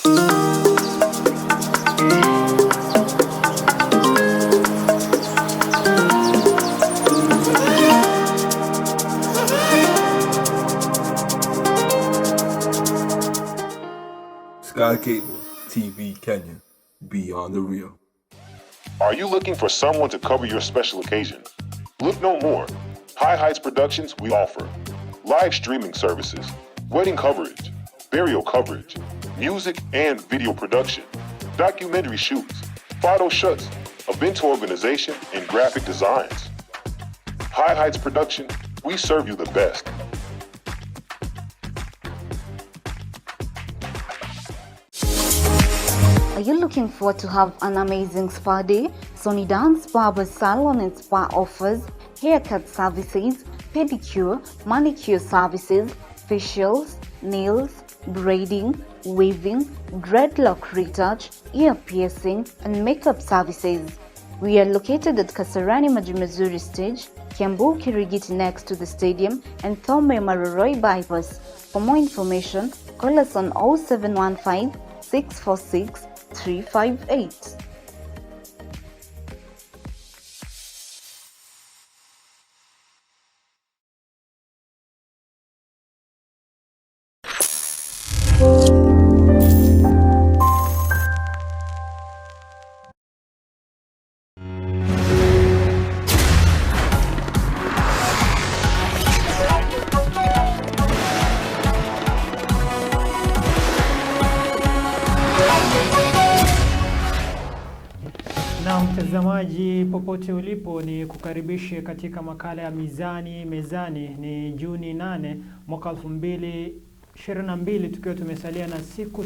Sky Cable TV Kenya, beyond the real. Are you looking for someone to cover your special occasion? Look no more. High Heights Productions, we offer live streaming services, wedding coverage, burial coverage, music and video production, documentary shoots, photo shoots, event organization, and graphic designs. High Heights Production, we serve you the best. Are you looking forward to have an amazing spa day? Sony Dance Barber Salon and Spa offers haircut services, pedicure, manicure services, facials, nails, braiding, weaving, dreadlock retouch, ear piercing, and makeup services. We are located at Kasarani Majimazuri Stage, Kiambu Kirigiti next to the stadium, and Thome Maroroi Bypass. For more information, call us on 0715 646 358. Na mtazamaji popote ulipo, ni kukaribishe katika makala ya Mizani Mezani. Ni Juni 8 mwaka 2022, tukiwa tumesalia na siku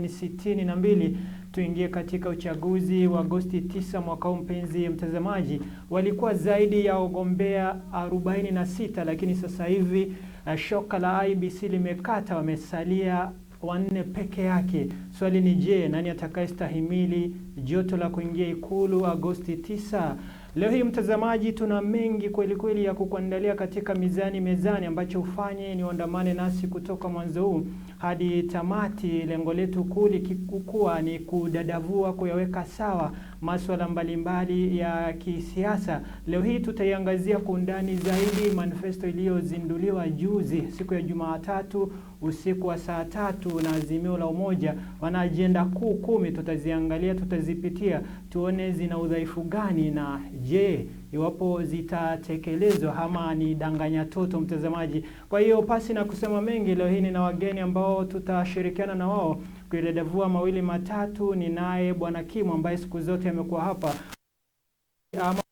62 tuingie katika uchaguzi wa Agosti 9 mwaka huu. Mpenzi mtazamaji, walikuwa zaidi ya wagombea 46, lakini sasa hivi shoka la IEBC limekata, wamesalia wanne peke yake. Swali ni je, nani atakayestahimili joto la kuingia Ikulu Agosti 9? Leo hii mtazamaji, tuna mengi kweli kweli ya kukuandalia katika Mizani Mezani, ambacho ufanye ni uandamane nasi kutoka mwanzo huu hadi tamati. Lengo letu kuu likikuwa ni kudadavua, kuyaweka sawa masuala mbalimbali ya kisiasa. Leo hii tutaiangazia kwa undani zaidi manifesto iliyozinduliwa juzi siku ya Jumatatu usiku wa saa 3 na Azimio la Umoja. Wana ajenda kuu 10, tutaziangalia, tutazipitia, tuone zina udhaifu gani na je, iwapo zitatekelezwa ama ni danganya toto, mtazamaji. Kwa hiyo pasi na kusema mengi, leo hii nina wageni ambao tutashirikiana na wao kuidadavua mawili matatu. Ninaye Bwana Kimu ambaye siku zote amekuwa hapa ama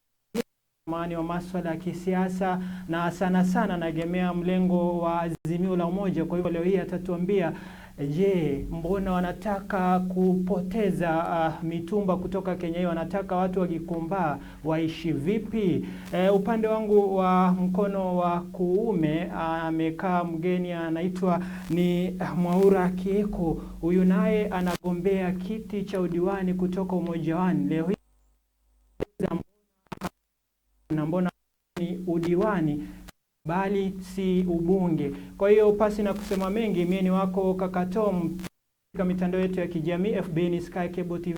wa masuala ya kisiasa na sana sana anaegemea mlengo wa Azimio la Umoja. Kwa hivyo leo hii atatuambia, je, mbona wanataka kupoteza mitumba kutoka Kenya hii? Wanataka watu wa Gikomba waishi vipi? Upande wangu wa mkono wa kuume amekaa mgeni anaitwa ni Mwaura Kieko. Huyu naye anagombea kiti cha udiwani kutoka Umoja One. Leo hii na mbona ni udiwani bali si ubunge. Kwa hiyo pasi na kusema mengi, mimi ni wako Kaka Tom katika mitandao yetu ya kijamii, FB ni Sky Cable TV,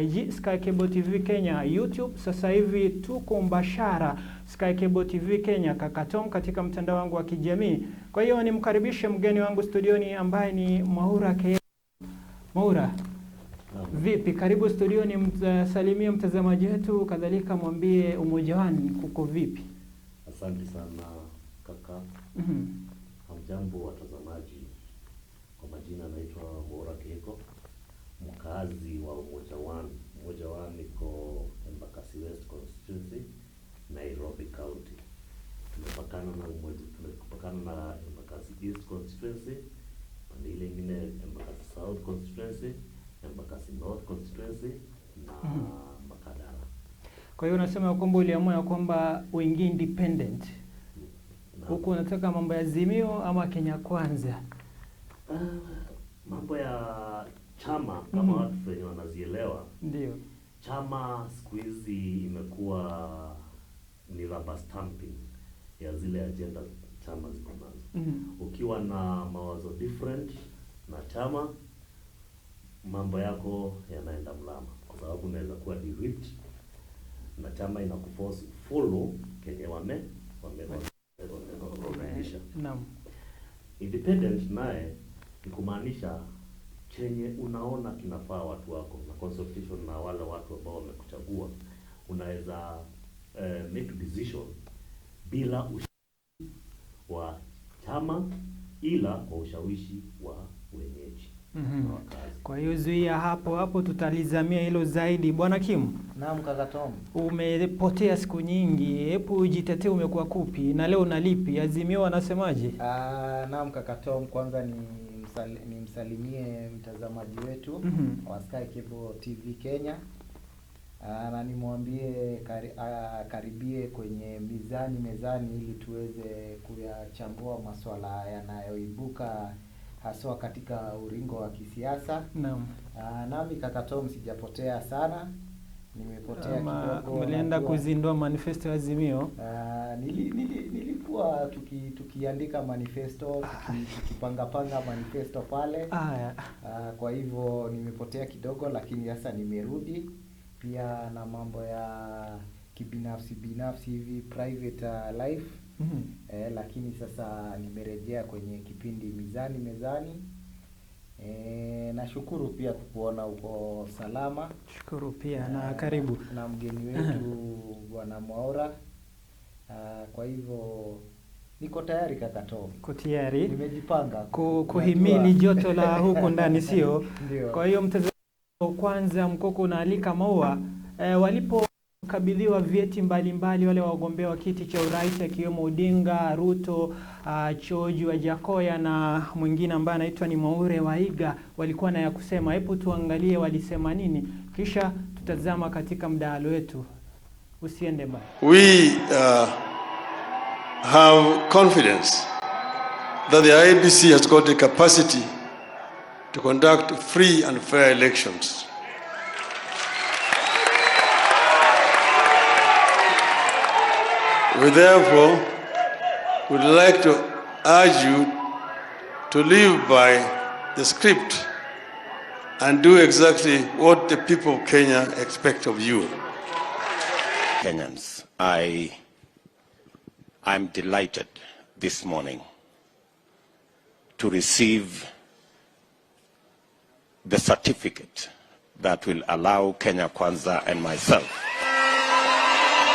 IG Sky Cable TV Kenya, YouTube sasa hivi tuko mbashara Sky Cable TV Kenya, Kaka Tom katika mtandao wangu wa kijamii. Kwa hiyo nimkaribishe mgeni wangu studioni ambaye ni Mwaura K. Mwaura, vipi? Karibu studioni, msalimie mtazamaji wetu, kadhalika mwambie Umoja One kuko vipi? Asante sana kaka. Hamjambo watazamaji. Kwa majina naitwa Mwaura Kieko, mkazi wa Umoja One. Umoja One iko Embakasi West Constituency, Nairobi County. Tumepakana na Umoja, tumepakana na Embakasi East Constituency, pande ile ingine Embakasi South Constituency, Embakasi North Constituency na Makadara. Kwa hiyo unasema kwamba uliamua ya kwamba uingie independent. Huku unataka mambo ya Azimio ama Kenya Kwanza? Mambo ya chama kama watu wenye wanazielewa. Ndio. Chama siku hizi imekuwa ni rubber stamping ya zile agenda chama ziko nazo. Ukiwa na mawazo different na chama, Mambo yako yanaenda mlama, kwa sababu unaweza kuwa derailed na chama inakuforce follow kenye wamerekebisha. Naam. Independent naye ni kumaanisha chenye unaona kinafaa watu wako na consultation na wale watu ambao wamekuchagua, unaweza make decision bila ushawishi wa chama, ila kwa ushawishi wa wenyeji na wakazi. Kwa hiyo zuia hapo hapo, tutalizamia hilo zaidi. Bwana Kim, Naam kaka Tom. Umepotea siku nyingi, hebu ujitetee, umekuwa kupi na leo unalipi? Azimio wanasemaje? Naam kaka Tom, kwanza nimsalimie mtazamaji wetu wa Sky Cable TV Kenya. Na nimwambie karibie kwenye Mizani Mezani ili tuweze kuyachambua masuala yanayoibuka haswa katika ulingo wa kisiasa. Naam. Nami kaka Tom sijapotea sana. Nimepotea kidogo. Mlienda kuzindua manifesto ya Azimio? Nilikuwa tukiandika manifesto, tukipanga manifesto pale. Kwa hivyo nimepotea kidogo, lakini sasa nimerudi pia na mambo ya kibinafsi binafsi hivi, private life. Lakini sasa nimerejea kwenye kipindi Mizani Mezani. Nashukuru pia kukuona uko salama. Shukuru pia na karibu. Na mgeni wetu Bwana Mwaura. Kwa hivyo niko tayari kaka Tom. Uko tayari? Nimejipanga. Kuhimili joto la huku ndani, sio? Ndio. Kwa hiyo mtazamo kwanza, mkoko unaalika maua. Walipokabidhiwa vyeti mbalimbali wale wagombea wa kiti cha urais akiwemo Odinga, Ruto, George Wajackoyah na mwingine ambaye anaitwa ni Mwaure Waiga, walikuwa na ya kusema. Hebu tuangalie walisema nini, kisha tutazama katika mdahalo wetu. Usiende mbali. We have confidence that the IEBC has got the capacity to conduct free and fair elections. We therefore would like to urge you to live by the script and do exactly what the people of Kenya expect of you. Kenyans, I'm delighted this morning to receive the certificate that will allow Kenya Kwanza and myself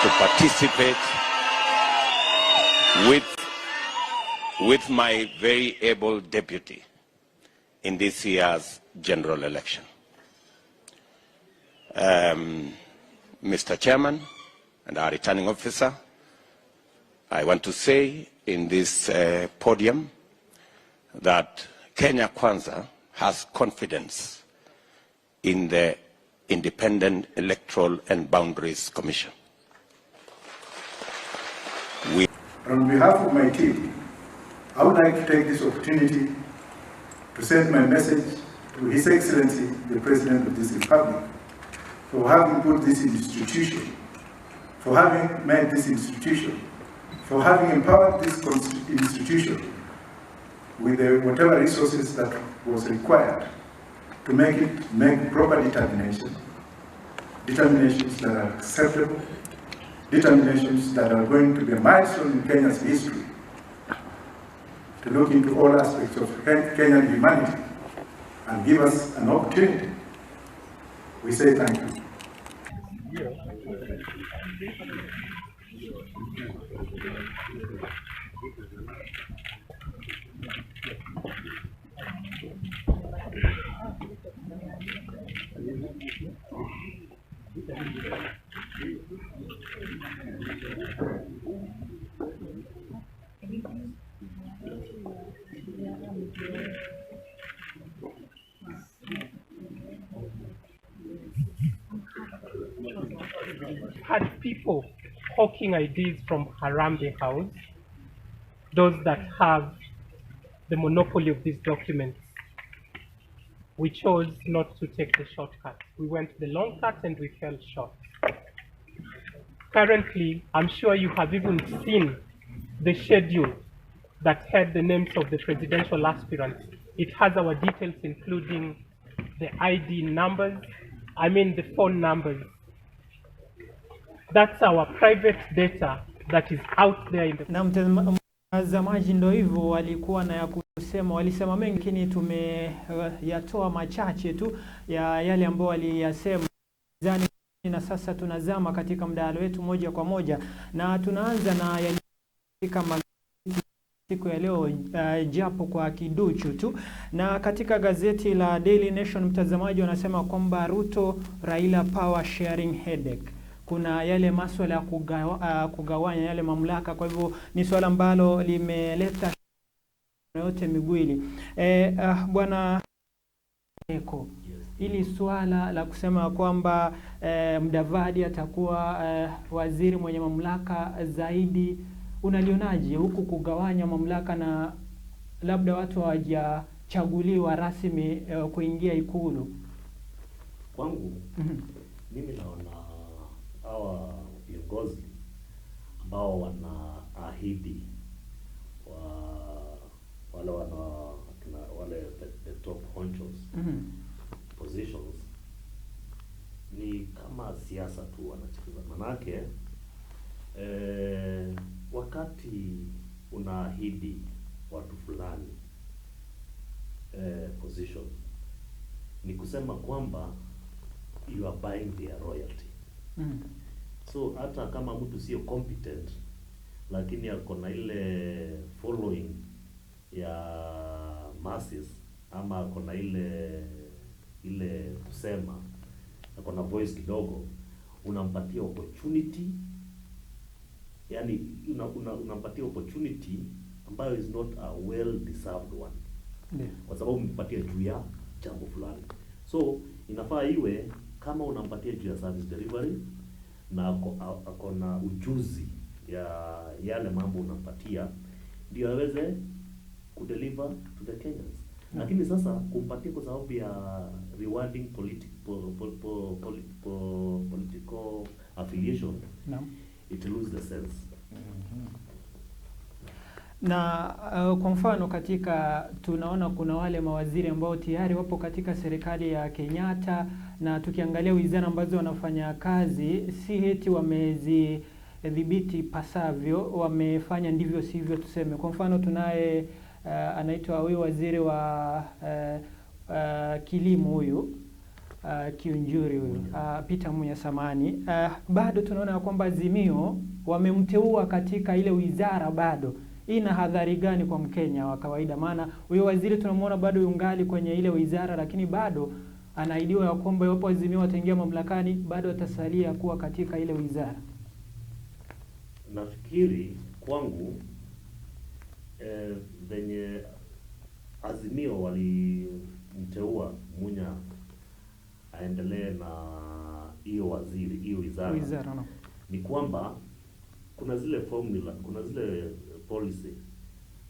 to participate with my very able deputy in this year's general election. Mr. Chairman and our returning officer, I want to say in this podium that Kenya Kwanza has confidence in the Independent Electoral and Boundaries Commission. On behalf of my team, I would like to take this opportunity to send my message to His Excellency, the President of this Republic, for having put this institution, for having made this institution, for having empowered this institution with the whatever resources that was required to make it make proper determinations that are acceptable, determinations that are going to be a milestone in Kenya's history, to look into all aspects of Kenyan humanity and give us an opportunity. We say thank you. Had people hawking ideas from Harambee House, those that have the monopoly of these documents. We chose not to take the shortcut. We went the long cut and we fell short. Currently, I'm sure you have even seen the schedule that had the names of the presidential aspirants. It has our details, including the ID numbers, I mean the phone numbers. That's our private data that is out there in the Na mtazamaji, ndo hivyo walikuwa na ya kusema, walisema mengi, lakini tumeyatoa machache tu ya yale ambayo waliyasema. Na sasa tunazama katika mdahalo wetu moja kwa moja, na tunaanza na yale katika siku ya leo, japo kwa kiduchu tu. Na katika gazeti la Daily Nation, mtazamaji, wanasema kwamba Ruto Raila power sharing headache. Kuna yale maswala ya kugawanya yale mamlaka, kwa hivyo ni swala ambalo limeleta yote migwili. Bwana Eko, ili swala la kusema kwamba Mudavadi atakuwa waziri mwenye mamlaka zaidi unalionaje, huku kugawanya mamlaka na labda watu hawajachaguliwa rasmi kuingia Ikulu? Kwangu mimi naona hawa viongozi ambao wanaahidi wale wale the top honchos positions ni kama siasa tu wanacheza. Manake wakati unaahidi watu fulani position, ni kusema kwamba you are buying their loyalty. So hata kama mtu sio competent, lakini ako na ile following ya masses, ama ako na ile kusema, ako na voice kidogo, unampatia opportunity, yani unampatia opportunity ambayo is not a well deserved one, kwa sababu umempatia juu ya jambo fulani. So inafaa iwe kama unampatia juu ya service delivery na ako na ujuzi ya yale mambo unampatia, ndio aweze kudeliver to the Kenyans. Lakini sasa kumpatia kwa sababu ya rewarding political affiliation, it lose the sense. Na kwa mfano katika tunaona kuna wale mawaziri ambao tayari wapo katika serikali ya Kenyatta, na tukiangalia wizara ambazo wanafanya kazi si eti wamezidhibiti pasavyo, wamefanya ndivyo sivyo tuseme. Kwa mfano tunaye anaitwa huyu waziri wa kilimo huyu Kiunjuri huyu, Peter Munya samani, bado tunaona kwamba Azimio wamemteua katika ile wizara bado. Hii ina hadhari gani kwa Mkenya wa kawaida? Maana huyo waziri tunamuona bado yungali kwenye ile wizara, lakini bado anaahidiwa ya kwamba iwapo Azimio wataingia mamlakani bado atasalia kuwa katika ile wizara. Nafikiri kwangu venye Azimio walimteua Munya aendelee na hiyo waziri, hiyo wizara, Wizara, no. ni kwamba kuna zile formula, kuna zile policy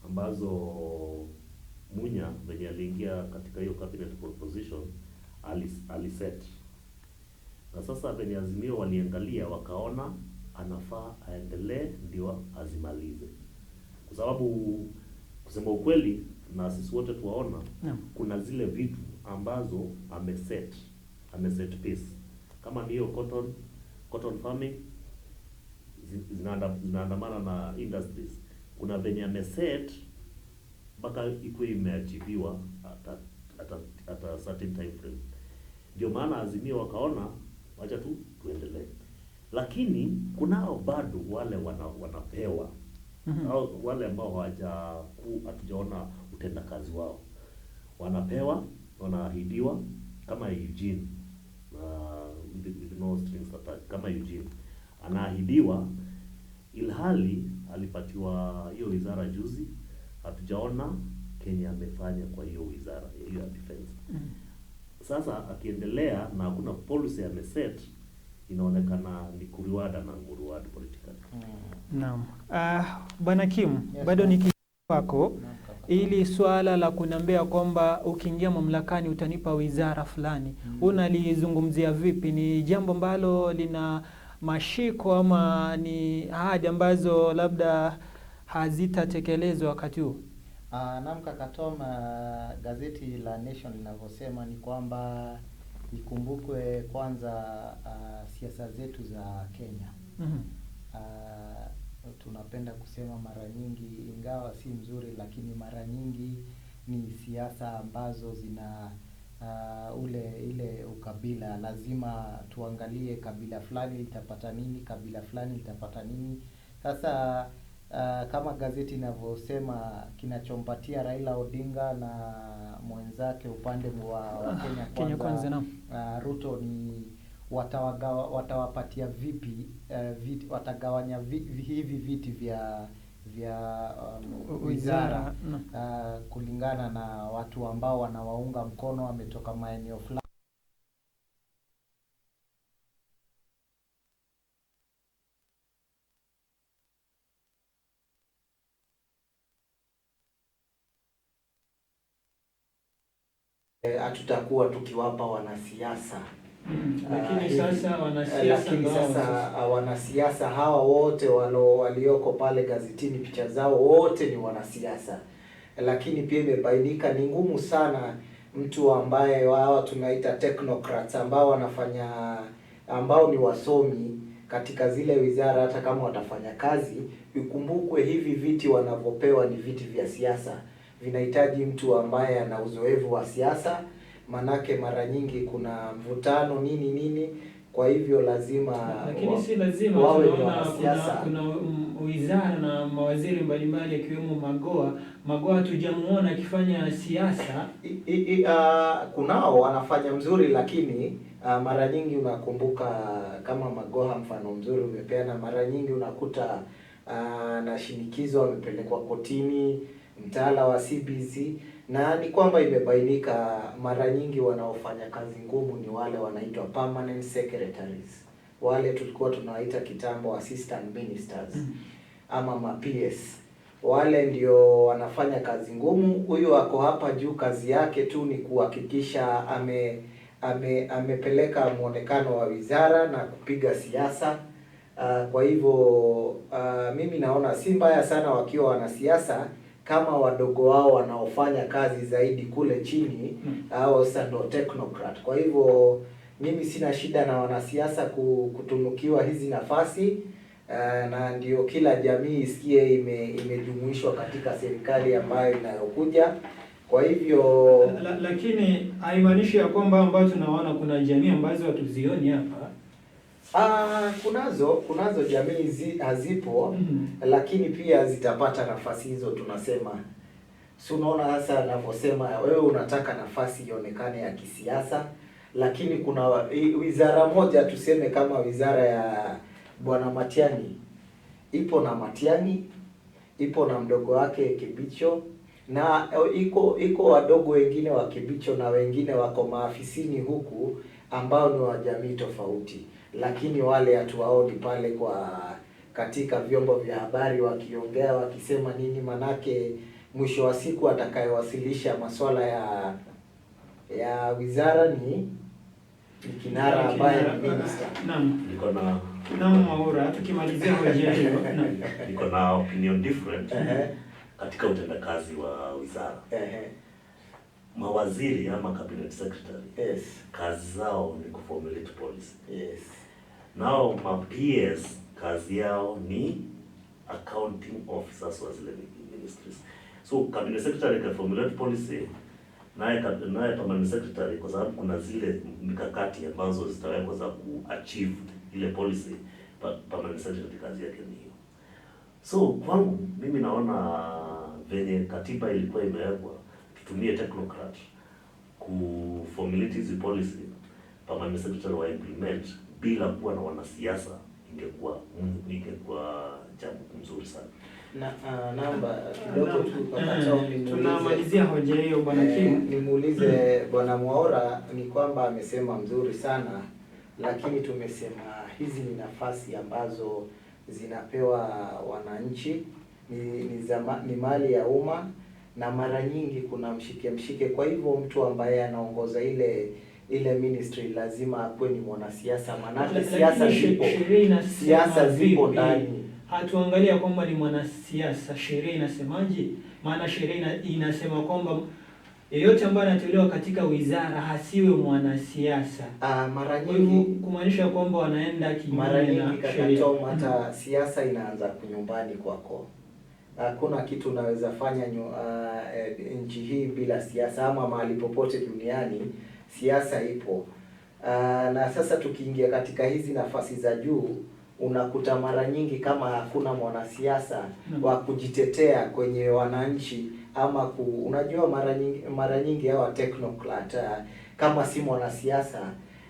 ambazo Munya venye aliingia katika hiyo cabinet position aliset, na sasa venye Azimio waliangalia wakaona anafaa aendelee ndio azimalize, kwa sababu kusema ukweli na sisi wote tuwaona kuna zile vitu ambazo ameset pace, kama ni hiyo cotton farming zinaandamana na industries. Kuna venye ameset mpaka ikuwe imeachiviwa at a certain time frame. Ndio maana Azimio wakaona wacha tu tuendelee, lakini kunao bado wale wanapewa au wale ambao hatujaona utendakazi wao, wanapewa, wanaahidiwa kama Eugene, with no strings attached, kama Eugene anaahidiwa ilhali alipatiwa hiyo wizara juzi, hatujaona Kenya amefanya kwa hiyo wizara hiyo ya defense. Sasa akiendelea na hakuna policy ameset, inaonekana ni kureward na kureward politically. Naam. Bwana Kim, bado ni kwako ili swala la kuniambia kwamba ukiingia mamlakani utanipa wizara fulani, unalizungumzia vipi? Ni jambo ambalo lina mashiko ama ni ahadi ambazo labda hazitatekelezwa wakati huu? Naam kaka Tom, gazeti la Nation linavyosema ni kwamba ikumbukwe kwanza siasa zetu za Kenya. Tunapenda kusema mara nyingi, ingawa si mzuri, lakini mara nyingi ni siasa ambazo zina ule ile ukabila. Lazima tuangalie kabila fulani litapata nini, kabila fulani litapata nini. Sasa kama gazeti inavyosema, kinachompatia Raila Odinga na mwenzake upande wa Kenya Kenya Kwanza, Kwanza, naam. Ruto ni watawapatia vipi viti, watagawanya hivi viti vya wizara kulingana na watu ambao wanawaunga mkono wametoka maeneo fulani. Hatutakuwa tukiwapa wanasiasa. Lakini sasa wanasiasa Lakini ndio hao sasa sasa. wanasiasa hawa wote walioko pale gazetini, picha zao wote ni wanasiasa, lakini pia imebainika ni ngumu sana mtu ambaye hawa tunaita technocrats ambao wanafanya, ambao ni wasomi katika zile wizara, hata kama watafanya kazi, ikumbukwe hivi viti wanavyopewa ni viti vya siasa, vinahitaji mtu ambaye ana uzoefu wa siasa, manake mara nyingi kuna mvutano nini nini, kwa hivyo lazima Lakini si lazima, wawe ni tunaona wanasiasa. kuna wizara na mawaziri mbalimbali akiwemo Magoha. Magoha hatujamuona akifanya siasa. Kunao wanafanya mzuri, lakini mara nyingi unakumbuka kama Magoha, mfano mzuri umepeana, mara nyingi unakuta na shinikizo, amepelekwa kotini, mtaala wa CBC, na ni kwamba imebainika mara nyingi wanaofanya kazi ngumu ni wale wanaitwa permanent secretaries, wale tulikuwa tunawaita kitambo assistant ministers ama ma PS. Wale ndio wanafanya kazi ngumu. Huyu ako hapa juu, kazi yake tu ni kuhakikisha amepeleka mwonekano wa wizara na kupiga siasa. Kwa hivyo mimi naona si mbaya sana wakiwa wanasiasa kama wadogo wao wanaofanya kazi zaidi kule chini, hao sasa ndo technocrat. Kwa hivyo mimi sina shida na wanasiasa kutunukiwa hizi nafasi, na ndio kila jamii isikie imejumuishwa katika serikali ambayo inayokuja. Kwa hivyo Lakini haimaanishi ya kwamba ambayo tunaona kuna jamii ambazo hatuzioni hapa. Kunazo jamii hazipo, lakini pia zitapata nafasi hizo tunasema. Si unaona sasa anavyosema, wewe unataka nafasi ionekane ya kisiasa, lakini kuna wizara moja tuseme kama wizara ya Bwana Matiang'i, ipo na Matiang'i, ipo na mdogo wake Kibicho, na iko wadogo wengine wa Kibicho na wengine wako maafisini huku ambao ni wa jamii tofauti, lakini wale hatuwaoni pale kwa katika vyombo vya habari wakiongea wakisema nini, manake mwisho wa siku atakayewasilisha masuala ya wizara ni kinara ambaye ni minister. Naam. Niko na Naam, Mwaura, tukimalizia hoja hiyo. Naam. Niko na opinion different katika utendakazi wa wizara. Mawaziri ama cabinet secretary, kazi zao ni kuformulate policy. Nao ma PS kazi yao ni accounting officers wa zile ministries. So cabinet secretary can formulate policy, naye permanent secretary, kwa sababu kuna zile mikakati ambazo zitawekwa za kuachieve ile policy, permanent secretary kazi yake ni hiyo. So kwangu mimi naona venye katiba ilikuwa imewekwa, tutumie technocrat kuformulate hizi policy, permanent secretary wa implement bila kuwa na wanasiasa, ingekuwa jambo mzuri sana. Na namba kidogo tu kaka Tom, Tunamalizia hoja hiyo Bwana Kim. Nimuulize Bwana Mwaura, ni kwamba amesema mzuri sana, lakini tumesema hizi ni nafasi ambazo zinapewa wananchi, ni mali ya umma, na mara nyingi kuna mshike mshike. Kwa hivyo mtu ambaye anaongoza ile ministry lazima akuwe ni mwanasiasa, maanake siasa Lakini zipo. sheria inasema Siasa zipo vipi? ndani. Hatuangalia kwamba ni mwanasiasa, sheria inasemaje? Maana sheria inasema kwamba yeyote ambaye anateuliwa katika wizara hasiwe mwanasiasa. Mara nyingi kumaanisha kwamba wanaenda kinyume mara na nyingi kaka sheria. Tom, hata siasa inaanza kunyumbani kwako. Hakuna kitu unaweza fanya nchi hii bila siasa, ama mahali popote duniani siasa ipo. Na sasa tukiingia katika hizi nafasi za juu, unakuta mara nyingi kama hakuna mwanasiasa wa kujitetea kwenye wananchi ama unajua mara nyingi hawa technocrat, kama si mwanasiasa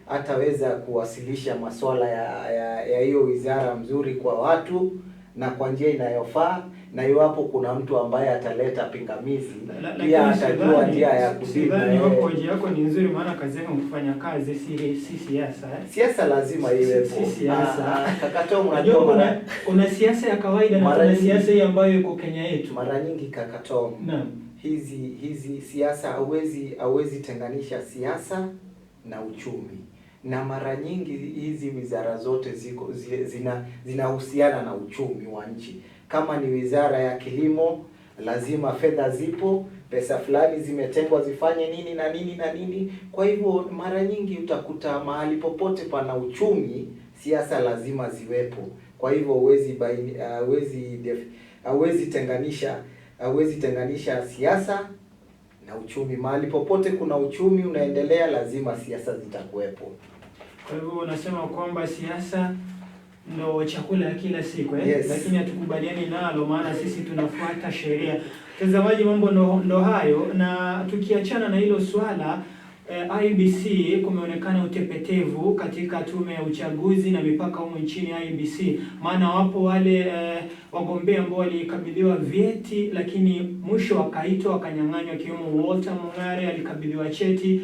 hataweza kuwasilisha masuala ya hiyo wizara mzuri kwa watu na kwa njia inayofaa, na iwapo kuna mtu ambaye ataleta pingamizi pia atajua njia ya kudili. Hoja yako ni nzuri, maana kazi yako kufanya kazi si siasa. Siasa lazima iwepo. Si siasa. Kaka Tom, unajua kuna siasa ya kawaida na kuna siasa hii ambayo iko Kenya yetu. Mara nyingi kaka Tom, hizi siasa hauwezi tenganisha siasa na uchumi. Na mara nyingi hizi wizara zote ziko zinahusiana na uchumi wa nchi. Kama ni wizara ya kilimo, lazima fedha zipo, pesa fulani zimetengwa zifanye nini na nini na nini. Kwa hivyo mara nyingi utakuta mahali popote pana uchumi, siasa lazima ziwepo. Kwa hivyo huwezi tenganisha siasa na uchumi. Mahali popote kuna uchumi unaendelea, lazima siasa zitakuwepo. Kwa hivyo unasema kwamba siasa ndo chakula ya kila siku, eh? Yes. Lakini hatukubaliani nalo, maana sisi tunafuata sheria. Mtazamaji, mambo ndo hayo. Na tukiachana na hilo swala, IEBC, kumeonekana utepetevu katika tume ya uchaguzi na mipaka humu nchini IEBC, maana wapo wale wagombea ambao walikabidhiwa vyeti lakini mwisho wakaitwa wakanyang'anywa, akiwemo Walter Mong'are alikabidhiwa cheti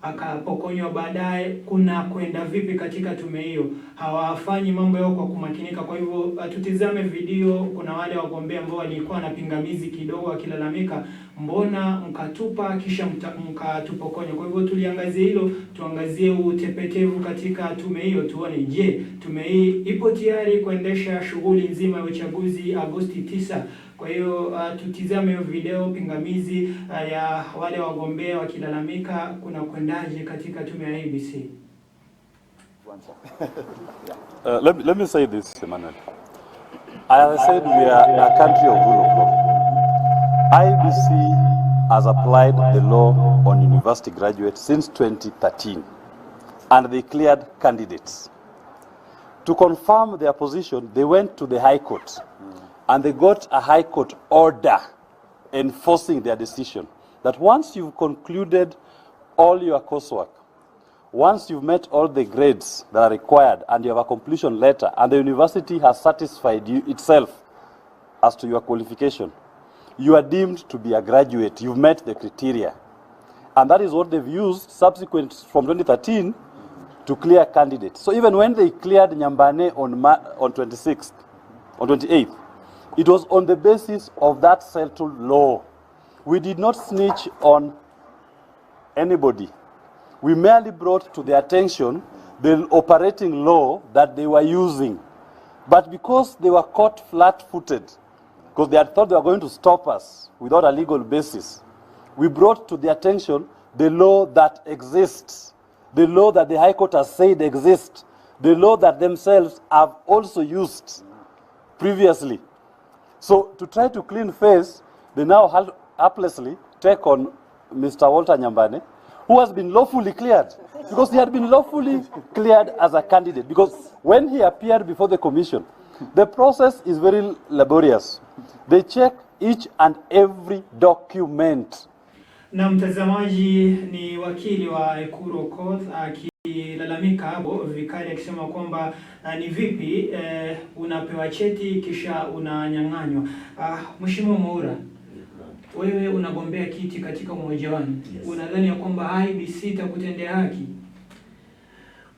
akapokonywa baadaye. Kuna kwenda vipi katika tume hiyo? Hawafanyi mambo yao kwa kumakinika. Kwa hivyo tutizame video. Kuna wale wagombea ambao walikuwa na pingamizi kidogo wakilalamika, mbona mkatupa kisha mkatupokonya? Kwa hivyo tuliangazie hilo, tuangazie utepetevu katika tume hiyo, tuone je, tume hii ipo tayari kuendesha shughuli nzima ya uchaguzi Agosti 9. Kwa hiyo tutizame hiyo video, pingamizi ya wale wagombea wakilalamika kuna kwendaje katika tume ya IEBC. Let me say this, Emmanuel. As I said, we are a country of rule of law. IEBC has applied the law on university graduates since 2013, and they cleared candidates. To confirm their position, they went to the High Court, and they got a High Court order enforcing their decision that once you've concluded all your coursework, once you've met all the grades that are required and you have a completion letter and the university has satisfied you itself as to your qualification, you are deemed to be a graduate. You've met the criteria. And that is what they've used subsequent from 2013 to clear candidates. So even when they cleared Nyambane on 26th, on 28th, it was on the basis of that settled law. We did not snitch on anybody. We merely brought to their attention the operating law that they were using. But because they were caught flat-footed, because they had thought they were going to stop us without a legal basis, we brought to their attention the law that exists, the law that the High Court has said exists, the law that themselves have also used previously. So to try to clean face, they now helplessly take on Mr. Walter Nyambane, who has been lawfully cleared, because he had been lawfully cleared as a candidate. Because when he appeared before the commission, the process is very laborious. They check each and every document. Na mtazamaji, ni wakili wa Ekuru Aukot akilalamika hapo vikali akisema kwamba ni vipi unapewa cheti kisha unanyang'anywa. Mheshimiwa Mwaura, wewe unagombea kiti katika Umoja One. Yes. Unadhani ya kwamba IEBC itakutendea haki?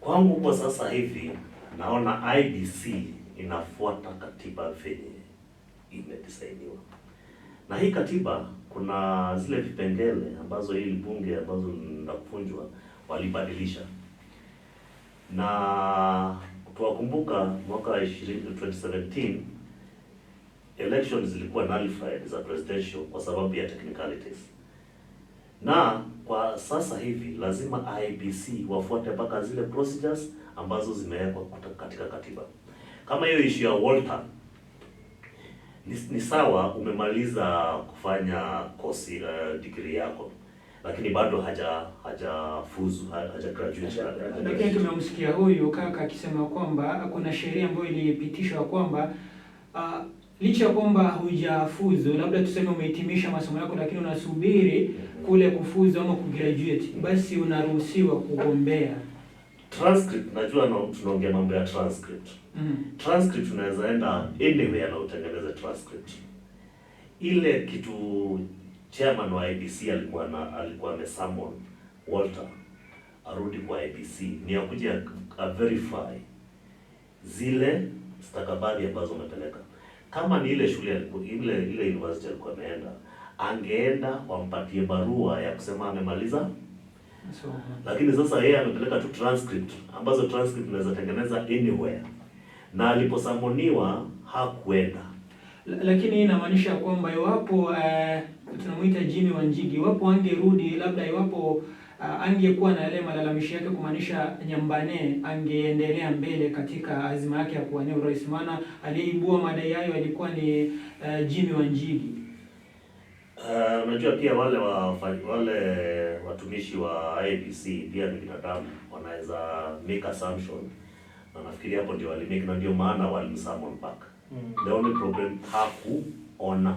Kwangu kwa sasa hivi naona IEBC inafuata katiba venye imedisainiwa. Na hii katiba kuna zile vipengele ambazo hili bunge ambazo linafunjwa walibadilisha. Na tuwakumbuka mwaka 2017 Elections zilikuwa nullified za presidential kwa sababu ya technicalities, na kwa sasa hivi lazima IEBC wafuate mpaka zile procedures ambazo zimewekwa katika katiba. Kama hiyo issue ya Walter ni sawa, umemaliza kufanya kosi, degree yako, lakini bado hajafuzu, haja graduate. Lakini tumemsikia huyu kaka akisema kwamba kuna sheria ambayo ilipitishwa kwamba licha ya kwamba hujafuzu, labda tuseme umehitimisha masomo yako, lakini unasubiri kule kufuzu ama kugraduate, basi unaruhusiwa kugombea. Transcript, najua no, tunaongea mambo ya transcript. Transcript unaweza enda anywhere na utengeneze transcript. Ile kitu chairman wa IEBC alikuwa amesummon Walter arudi kwa IEBC ni akuja a verify zile stakabadhi ambazo amepeleka. Kama ni ile shule alikuwa, ile university alikuwa ameenda, angeenda wampatie barua ya kusema amemaliza. So, lakini sasa yeye amepeleka tu transcript ambazo transcript unaweza tengeneza anywhere, na aliposummoniwa hakuenda. Lakini hii inamaanisha kwamba iwapo tunamuita Jimmy Wanjigi, iwapo angerudi, labda iwapo angekuwa na yale malalamishi yake, kumaanisha Nyambane angeendelea mbele katika azima yake ya kuwania urais, maana aliyeibua madai hayo alikuwa ni Jimmy Wanjigi. Unajua pia wale watumishi wa IEBC pia ni binadamu, wanaweza make assumption, na nafikiri hapo ndio walimake, na ndio maana walimsummon back. The only problem, hakuona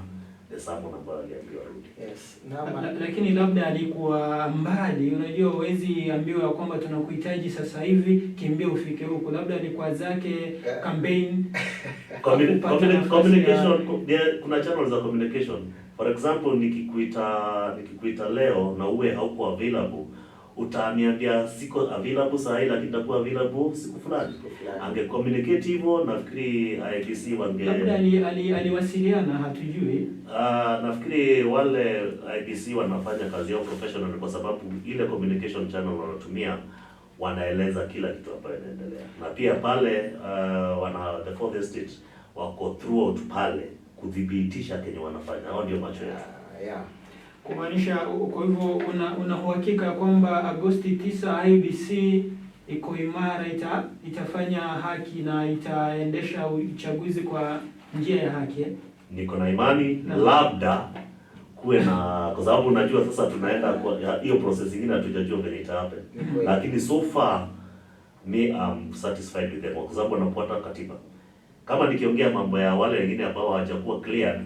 the summon ambayo aliambiwa arudi. Yes. Naam. Lakini labda alikuwa mbali, unajua huwezi ambiwa kwamba tunakuhitaji sasa hivi, kimbia ufike huko. Labda alikuwa zake campaign. Hakupata nafasi. Communication, kuna channels za communication. For example, nikikuita leo na uwe hauko available, utaniambia siko available saa hii, lakini nitakuwa available siku fulani. Fulani. Ange communicate hivyo, nafikiri IEBC wange Labda aliwasiliana, hatujui. Nafikiri wale IEBC wanafanya kazi yao professional kwa sababu ile communication channel wanatumia wanaeleza kila kitu ambayo inaendelea, na pia pale wana the fourth estate wako throughout pale kudhibitisha kenye wanafanya. Hao ndio macho yetu. Yeah. Kumaanisha, kwa hivyo una uhakika kwamba Agosti 9 IEBC iko imara, itafanya haki na itaendesha uchaguzi kwa njia ya haki, eh? Niko na imani. Naam. Labda kuwe na, kwa sababu unajua sasa tunaenda kwa hiyo process ingine, hatujajua venye ita happen, Ni kweli. lakini so far me I'm satisfied with them kwa sababu wanafuata katiba. Kama nikiongea mambo ya wale wengine ambao hawajakuwa cleared,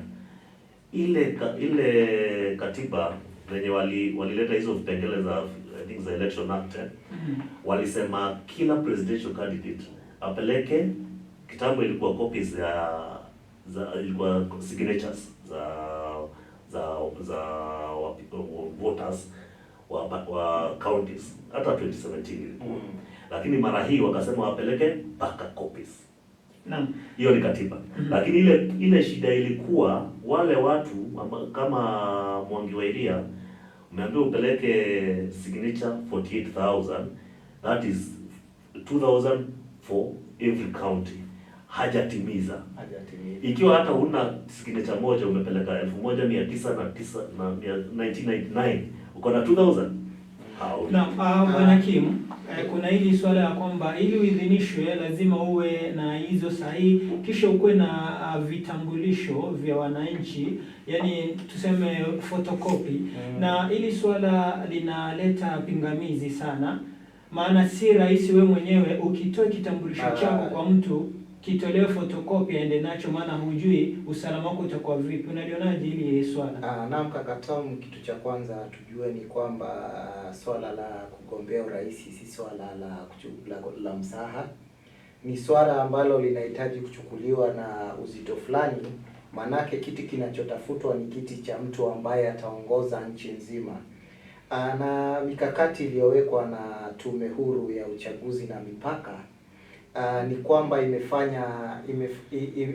ile katiba venye walileta hizo vipengele za, I think, za Election Act, eh, walisema kila presidential candidate apeleke, kitambo ilikuwa copies za ilikuwa signatures za voters wa counties, hata 2017 ilikuwa, lakini mara hii wakasema wapeleke mpaka copies. Hiyo ni katiba, lakini ile shida ilikuwa wale watu kama Mwangi wa Iria, umeambiwa upeleke signature 48,000, that is 2000 for every county, hajatimiza. Hajatimiza. Ikiwa hata huna signature moja, umepeleka 1909 na 1999, uko na 2000. Hau. Naam, Bwana Kim, kuna hili swala ya kwamba ili uidhinishwe lazima uwe na hizo sahihi, kisha ukuwe na vitambulisho vya wananchi, yani tuseme photocopy. Na hili swala linaleta pingamizi sana, maana si rahisi we mwenyewe ukitoa kitambulisho chako kwa mtu kitolewe photocopy aende nacho, maana hujui usalama wako utakuwa vipi. Unalionaje hili swala? Naam kaka Tom, kitu cha kwanza tujue ni kwamba swala la kugombea urais si swala la mzaha. Ni swala ambalo linahitaji kuchukuliwa na uzito fulani, manake kiti kinachotafutwa ni kiti cha mtu ambaye ataongoza nchi nzima. Na mikakati iliyowekwa na Tume Huru ya Uchaguzi na Mipaka ni kwamba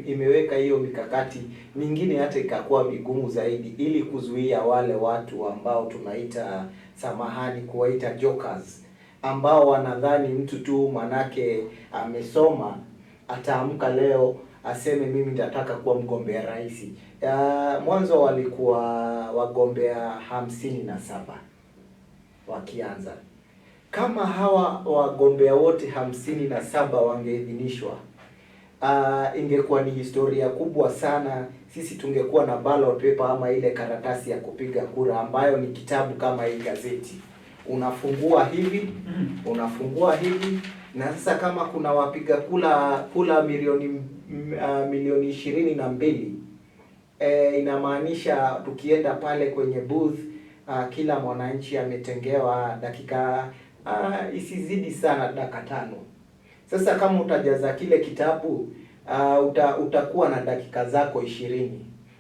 imeweka hiyo mikakati mingine hata ikakuwa migumu zaidi ili kuzuia wale watu ambao tunaita, samahani, kuwaita jokers, ambao wanadhani mtu tu manake amesoma ataamka leo. aseme mimi nitataka kuwa mgombea rais. Mwanzo walikuwa wagombea 57 wakianza. Kama hawa wagombea wote 57 wangeidhinishwa, ingekuwa ni historia kubwa sana. Sisi tungekuwa na ballot paper ama ile karatasi ya kupiga kura ambayo ni kitabu kama hii gazeti. Unafungua hivi, unafungua hivi, na sasa kama kuna wapiga kura milioni 22, inamaanisha tukienda pale kwenye booth, kila mwananchi ametengewa dakika isizidi sana dakika 5. Sasa kama utajaza kile kitabu, utakuwa na dakika zako 20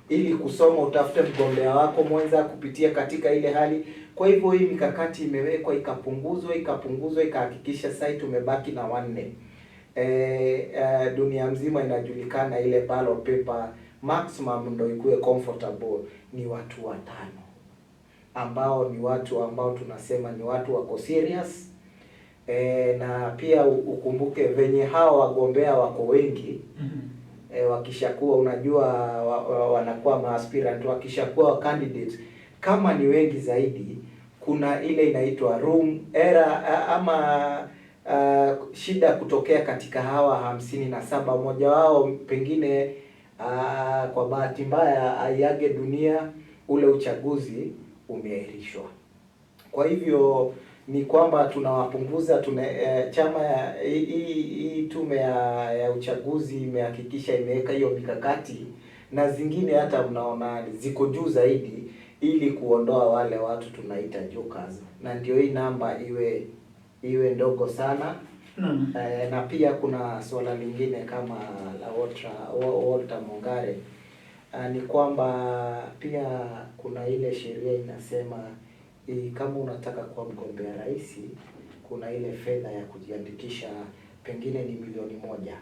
ili kusoma, utafute mgombea wako mwenza kupitia katika ile hali. Kwa hivyo hii mikakati imewekwa, ikapunguzwa, ikapunguzwa, ikahakikisha sasa tumebaki na 4. Dunia mzima inajulikana ile ballot paper maximum ndio ikuwe comfortable ni watu 5, ambao ni watu ambao tunasema ni watu wako serious. Na pia ukumbuke venye hawa wagombea wako wengi, wakishakuwa unajua wanakuwa maaspirant, wakishakuwa candidate kama ni wengi zaidi, kuna ile inaitwa room error ama shida kutokea katika hawa 57, mmoja wao pengine kwa bahati mbaya aiage dunia, ule uchaguzi umeahirishwa. Kwa hivyo ni kwamba tunawapunguza, chama hii tume ya uchaguzi imehakikisha imeweka hiyo mikakati na zingine hata mnaona ziko juu zaidi ili kuondoa wale watu tunaita jokers, na ndio hii namba iwe ndogo sana. Na pia kuna swala lingine kama la Walter Mongare, ni kwamba pia kuna ile sheria inasema kama unataka kuwa mgombea rais, kuna ile fedha ya kujiandikisha pengine ni 1,000,000,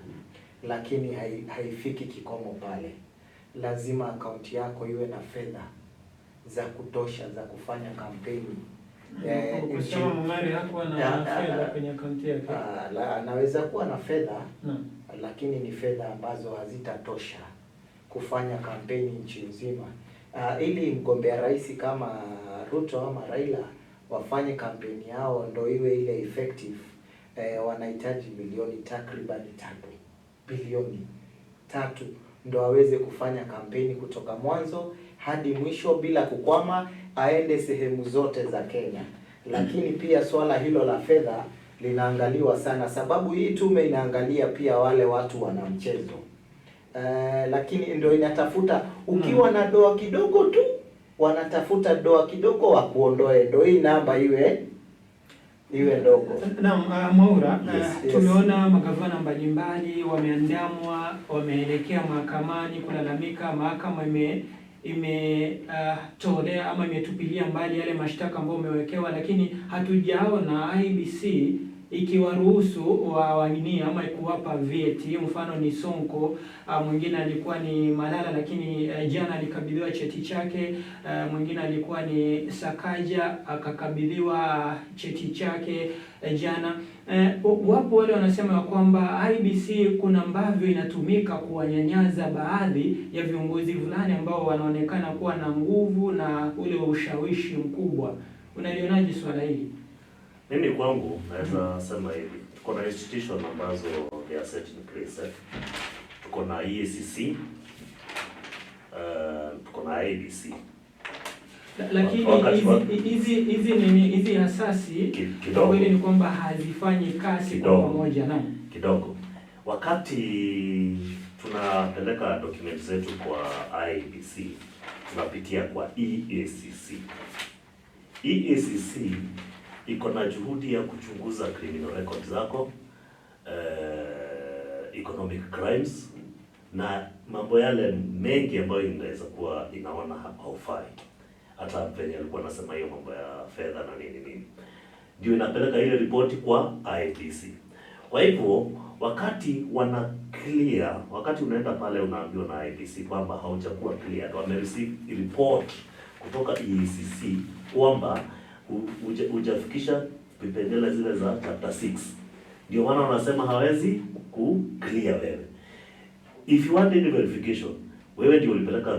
lakini haifiki kikomo pale. Lazima akaunti yako iwe na fedha za kutosha za kufanya kampeni. Kusema Mongare hakuwa na fedha kwenye akaunti yake. Anaweza kuwa na fedha, lakini ni fedha ambazo hazitatosha kufanya kampeni nchi nzima. Ili mgombea rais kama Ruto ama Raila wafanye kampeni yao ndo iwe ile effective, wanahitaji milioni takriban 3, bilioni 3 ndo aweze kufanya kampeni kutoka mwanzo hadi mwisho bila kukwama, aende sehemu zote za Kenya. Lakini pia swala hilo la fedha linaangaliwa sana, sababu hii tume inaangalia pia wale watu wana mchezo. Lakini ndio inatafuta ukiwa na doa kidogo tu, wanatafuta doa kidogo wakuondoe, ndio hii namba iwe ndogo. Naam, Mwaura, yes. Tumeona magavana mbalimbali wameandamwa, wameelekea mahakamani kulalamika. Mahakama imetolea ama imetupilia mbali yale mashtaka ambayo wamewekewa, lakini hatujaona IEBC ikiwaruhusu wawanie ama kuwapa vyeti. Mfano ni Sonko, mwingine alikuwa ni Malala, lakini jana alikabidhiwa cheti chake. Mwingine alikuwa ni Sakaja, akakabidhiwa cheti chake jana. Wapo wale wanasema kwamba IEBC kuna ambavyo inatumika kuwanyanyaza baadhi ya viongozi fulani ambao wanaonekana kuwa na nguvu na ule ushawishi mkubwa. Unalionaje swala hili? Mimi kwangu naweza sema hivi, tuko na institution ambazo they are set in place. Tuko na EACC, tuko na IEBC. Lakini hizi nini hizi asasi kweli ni kwamba hazifanyi kazi kwa pamoja. Naam, kidogo. Wakati tunapeleka document zetu kwa IEBC, tunapitia kwa EACC. EACC iko na juhudi ya kuchunguza criminal record zako, economic crimes na mambo yale mengi ambayo inaweza kuwa inaona haufai. Hata venye alikuwa anasema hiyo mambo ya fedha na nini nini, ndio inapeleka ile ripoti kwa IEBC. Kwa hivyo wakati wana clear, wakati unaenda pale unaambiwa na IEBC kwamba haujakuwa clear, wame receive report kutoka EACC kwamba hujafikisha vipengele zile za chapter 6, ndio maana wanasema hawezi ku clear wewe. If you want any verification, wewe ndio ulipeleka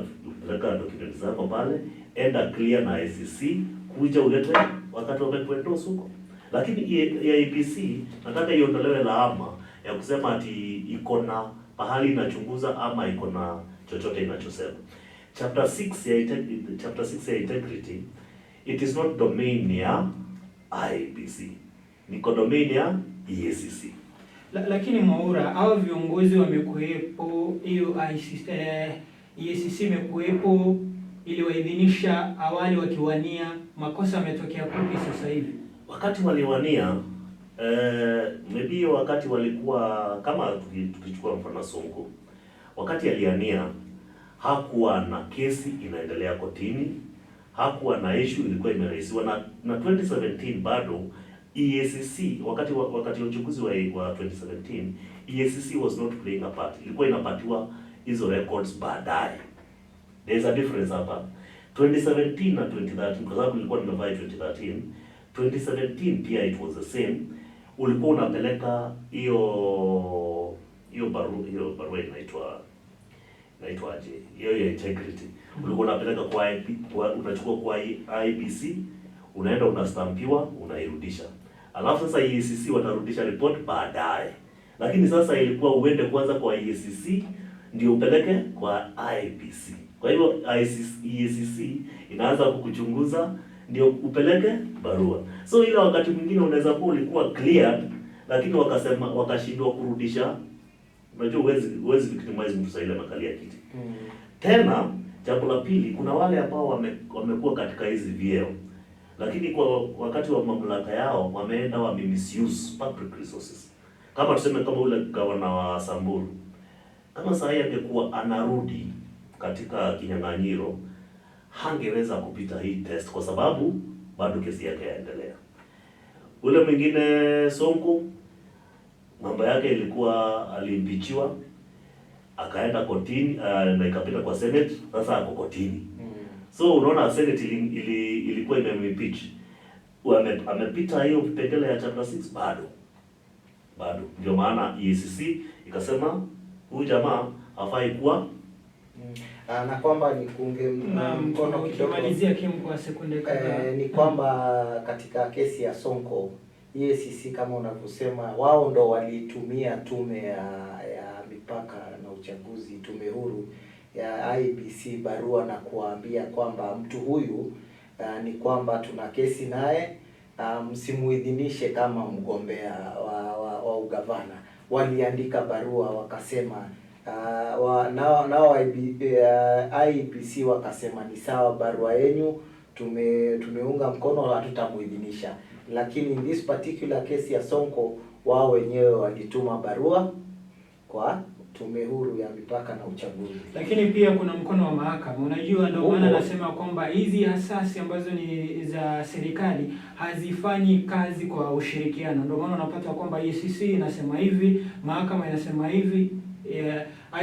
document zako pale, enda clear na ICC, kuja ulete wakati wamekuendorse huko. Lakini IEBC nataka iondolewe lawama ya kusema ati iko na pahali inachunguza ama iko na chochote inachosema. Chapter 6 ya integrity, it is not domain ya IEBC, niko domain ya EACC. Lakini Mwaura, hao viongozi wamekuwepo, hiyo ICC, EACC imekuwepo, iliwaidhinisha awali wakiwania, makosa yametokea kupi sasa hivi? Wakati waliwania, maybe wakati walikuwa kama tukichukua mfano Sonko, wakati aliania hakuwa na kesi inaendelea kotini, hakuwa na issue ilikuwa imeraisiwa na 2017 bado EACC wakati wa uchaguzi wa 2017 EACC was not playing a part, ilikuwa inapatiwa hizo records baadaye. There is a difference hapa 2017 na 2013, kwa sababu nilikuwa nimevaa 2013. 2017 pia it was the same. Ulikuwa unapeleka hiyo barua inaitwa aje, hiyo ya integrity, ulikuwa unapeleka kwa IP, unachukua kwa IEBC, unaenda unastampiwa, unairudisha, alafu sasa EACC watarudisha report baadaye. Lakini sasa ilikuwa uende kwanza kwa EACC ndio upeleke kwa IEBC. Kwa hivyo ICC, EACC inaanza kukuchunguza ndio upeleke barua. So ile wakati mwingine unaweza kuwa ulikuwa cleared, lakini wakasema wakashindwa kurudisha. Unajua huwezi victimize mtu saa ile amekalia kiti. Tena jambo la pili, kuna wale ambao wamekuwa katika hizi vyeo, lakini kwa wakati wa mamlaka yao wameenda wame misuse public resources. Kama tuseme kama ule gavana wa Samburu, kama saa hii angekuwa anarudi katika kinyang'anyiro, hangeweza kupita hii test kwa sababu bado kesi yake yaendelea. Ule mwingine Sonko, mambo yake ilikuwa aliimpeachiwa akaenda kotini, na ikapita kwa Senate, sasa ako kotini. So unaona Senate ilikuwa imemimpeach. Amepita hiyo vipengele ya chapter 6 bado. Bado. Ndio maana EACC ikasema huyu jamaa hafai kuwa. Na kwamba ni kuunge mkono kidogo. Ukimalizia Kim kwa sekunde kadhaa. Ni kwamba katika kesi ya Sonko, EACC kama unavyosema, wao ndo walitumia tume ya mipaka na uchaguzi, tume huru ya IEBC barua na kuwaambia kwamba mtu huyu, ni kwamba tuna kesi naye, msimuidhinishe kama mgombea wa ugavana. Waliandika barua wakasema, nao IEBC wakasema ni sawa, barua yenyu tumeunga mkono, hatutamuidhinisha. Lakini in this particular case ya Sonko, wao wenyewe walituma barua kwa tume huru ya mipaka na uchaguzi. Lakini pia kuna mkono wa mahakama. Unajua, ndio maana Upo. nasema kwamba hizi asasi ambazo ni za serikali hazifanyi kazi kwa ushirikiano. Ndio maana unapata kwamba EACC inasema hivi, mahakama inasema hivi,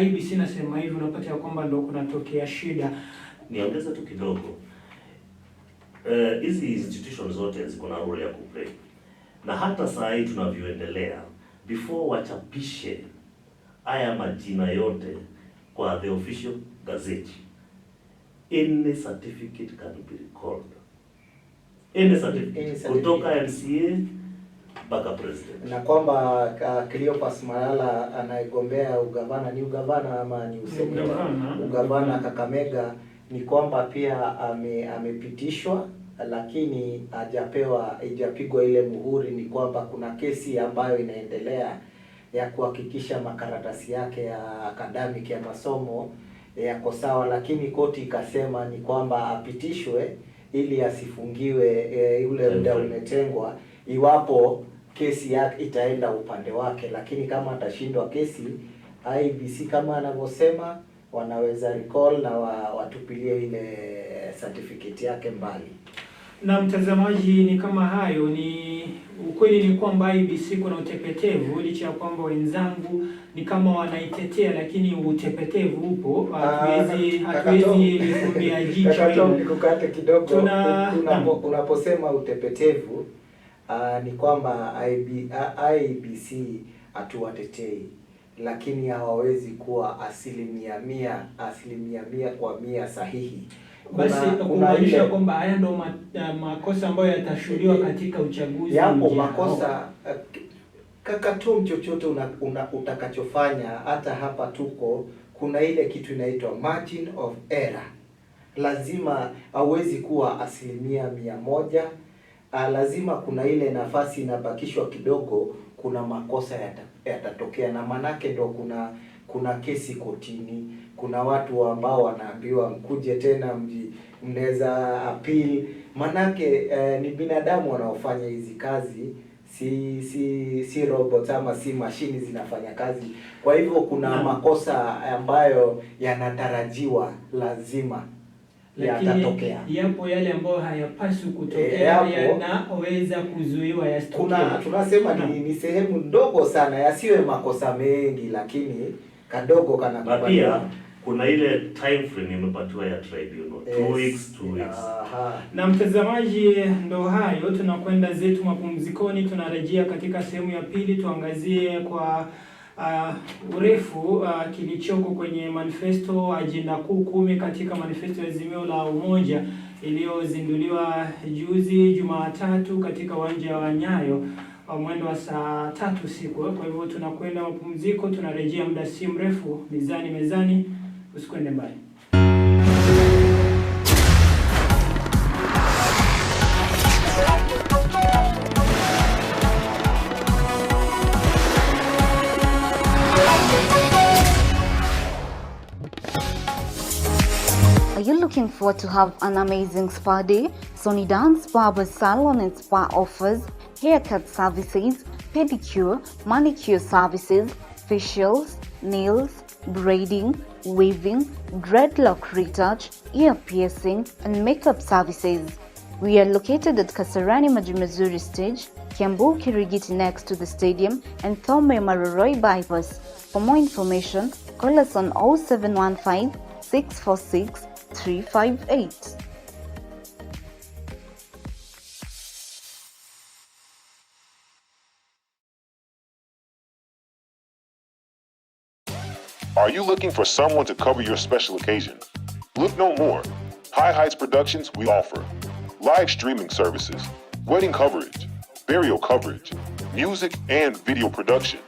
IEBC inasema hivi, unapata ya kwamba ndio kunatokea shida. Niongeze tu kidogo. Hizi institution zote ziko na role ya kuplay, na hata saa hii tunavyoendelea, before wachapishe haya majina yote kwa the official gazette, any certificate can be recalled, any certificate, Any certificate. Kutoka MCA mpaka president. Na kwamba Cleopas Malala anayegombea ugavana, ni ugavana ama ni useneta? Ugavana. Ugavana Kakamega, ni kwamba pia amepitishwa lakini hajapewa, haijapigwa ile muhuri. Ni kwamba kuna kesi ambayo inaendelea ya kuhakikisha makaratasi yake ya academic ya masomo yako sawa, lakini koti ikasema ni kwamba apitishwe ili asifungiwe ule muda umetengwa iwapo kesi yake itaenda upande wake, lakini kama atashindwa kesi, IEBC kama anavyosema wanaweza recall na watupilie ile certificate yake mbali. Na mtazamaji, ni kama hayo. Ni ukweli ni kwamba IEBC kuna utepetevu, licha ya kwamba wenzangu ni kama wanaitetea, lakini utepetevu upo. Hatuwezi lifumbia jicho Kaka Tom, hilo. nikukate kidogo. Unaposema utepetevu, ni kwamba IEBC hatuwatetei, lakini hawawezi kuwa 100%, 100% sahihi. Basi kumaanisha kwamba haya ndo makosa ambayo yatashuhudiwa katika uchaguzi yapo ujao. Makosa kaka tu, chochote utakachofanya, hata hapa tuko kuna ile kitu inaitwa margin of error. Lazima hauwezi kuwa 100%. Lazima kuna ile nafasi inabakishwa kidogo, kuna makosa yatatokea, na manake ndo kuna kesi kotini, kuna watu ambao wanaambiwa mkuje tena mnaweza appeal, manake ni binadamu wanaofanya hizi kazi, si robot ama si mashini zinafanya kazi. Kwa hivyo kuna makosa ambayo yanatarajiwa lazima Lakini yatatokea. yapo yale ambayo hayapaswi kutokea, yanaweza kuzuiwa yasitokee. Kuna tunasema ni sehemu ndogo sana, yasiwe makosa mengi, lakini kadogo Na kanakubaliwa. pia kuna ile time frame imepatiwa ya tribunal. 2 weeks, 2 weeks. Na mtazamaji, ndo hayo, tunakwenda zetu mapumzikoni. Tunarejea katika sehemu ya pili, tuangazie kwa urefu kilichoko kwenye manifesto, ajenda kuu 10 katika manifesto ya Azimio la Umoja iliyozinduliwa juzi Jumatatu katika uwanja wa Nyayo mwendo wa saa 3 usiku. Kwa hivyo tunakwenda mapumziko, tunarejea muda si mrefu. Mizani Mezani, usikwende mbali. Are you looking forward to have an amazing spa day? Sony Dance Barber Salon and Spa offers haircut services, pedicure, manicure services, facials, nails, braiding, weaving, dreadlock retouch, ear piercing, and makeup services. We are located at Kasarani Majimazuri Stage, Kiambu Kirigiti next to the stadium, and Thome Maroroi Bypass. For more information, call us on 0715 646 358. Are you looking for someone to cover your special occasion? Look no more. High Heights Productions, we offer live streaming services, wedding coverage, burial coverage, music and video production,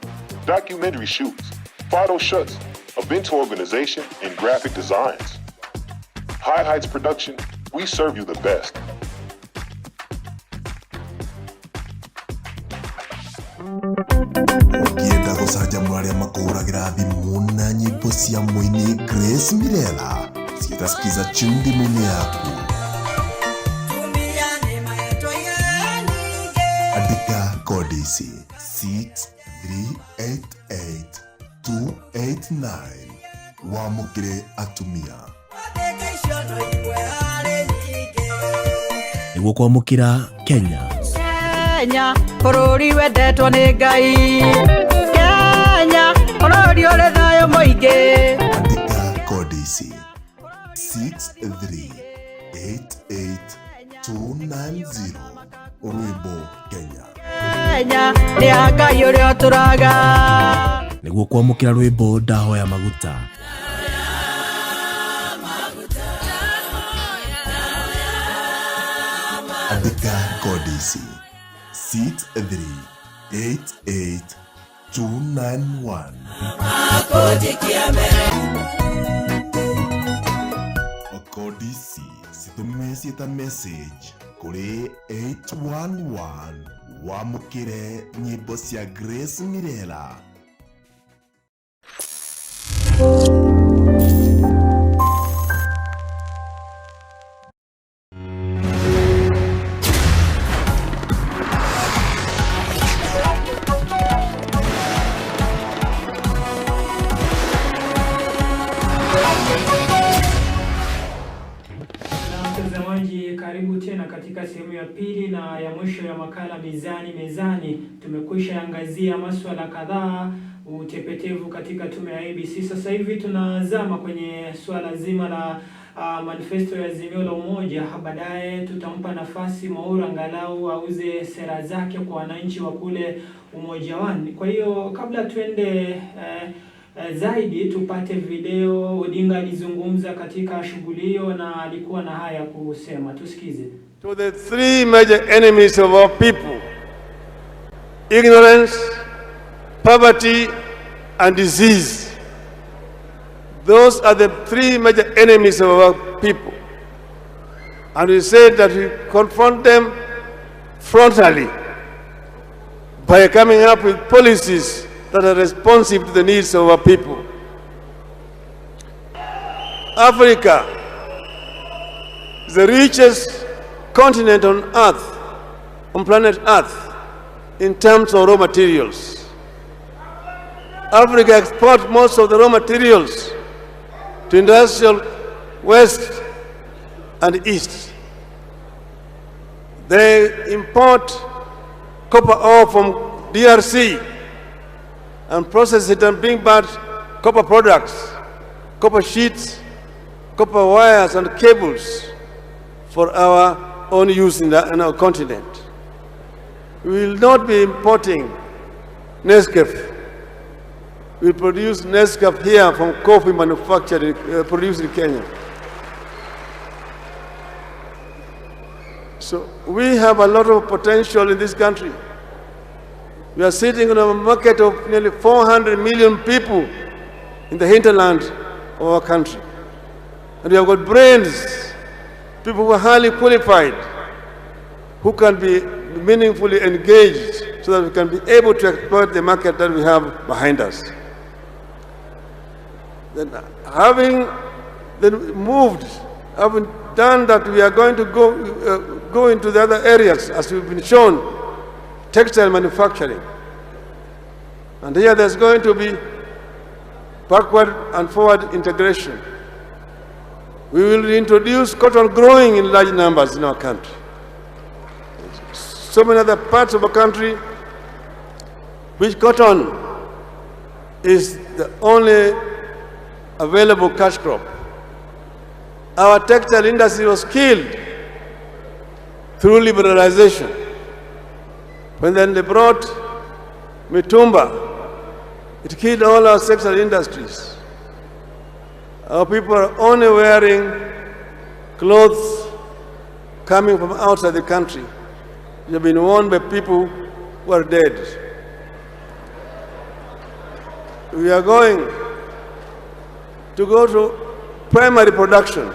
documentary shoots, photo shoots, event organization, and graphic designs. High Heights Production, we serve you the best. Ũngĩenda gũcanjamũra arĩa makũhũragĩra thimũ na nyĩmbo cia mũini Grace Mirela ciĩta Skiza tune thimũ-inĩ yaku, andĩka kodi ici 6388289 wamũkĩre atumia. Nĩguo kwamũkĩra Kenya. Kenya bũrũri wendetwo nĩ Ngai, Kenya bũrũri ũrĩ thayũ mũingĩ. Andĩka kodi ici 6388290 rwĩmbo Kenya. Kenya nĩ ya Ngai ũrĩa ũtũraga. Nĩguo kwamũkĩra rwĩmbo Ndahoya Maguta. Andĩka kodi ici 6388291. Kodi ici citũme ciĩta message kũrĩ 811 wamũkĩre nyĩmbo cia Grace Mirela. Na mtazamaji, karibu tena katika sehemu ya pili na ya mwisho ya makala Mizani Mezani. Tumekwisha angazia masuala kadhaa, utepetevu katika tume ya IEBC. Sasa hivi tunazama kwenye suala zima la manifesto ya Azimio la Umoja. Baadaye tutampa nafasi Mwaura angalau auze sera zake kwa wananchi wa kule Umoja One. Kwa hiyo kabla tuende zaidi tupate video. Odinga alizungumza katika shughuli hiyo na alikuwa na haya kusema, tusikize. To the three major enemies of our people: ignorance, poverty, and disease. Those are the three major enemies of our people. And we said that we confront them frontally by coming up with policies that are responsive to the needs of our people. Africa is the richest continent on earth, on planet Earth, in terms of raw materials. Africa exports most of the raw materials to industrial West and East. They import copper ore from DRC and process it and bring back copper products, copper sheets, copper wires and cables for our own use in our continent. We will not be importing Nescafe. We produce Nescafe here from coffee manufactured, produced in Kenya. So we have a lot of potential in this country. We are sitting on a market of nearly 400 million people in the hinterland of our country. And we have got brains, people who are highly qualified, who can be meaningfully engaged so that we can be able to exploit the market that we have behind us. Then having then moved, having done that, we are going to go into the other areas, as we've been shown, textile manufacturing. And here there's going to be backward and forward integration. We will introduce cotton growing in large numbers in our country. So many other parts of our country which cotton is the only available cash crop. Our textile industry was killed through liberalization. When then they brought mitumba, it killed all our textile industries. Our people are only wearing clothes coming from outside the country. They have been worn by people who are dead. We are going to go to primary production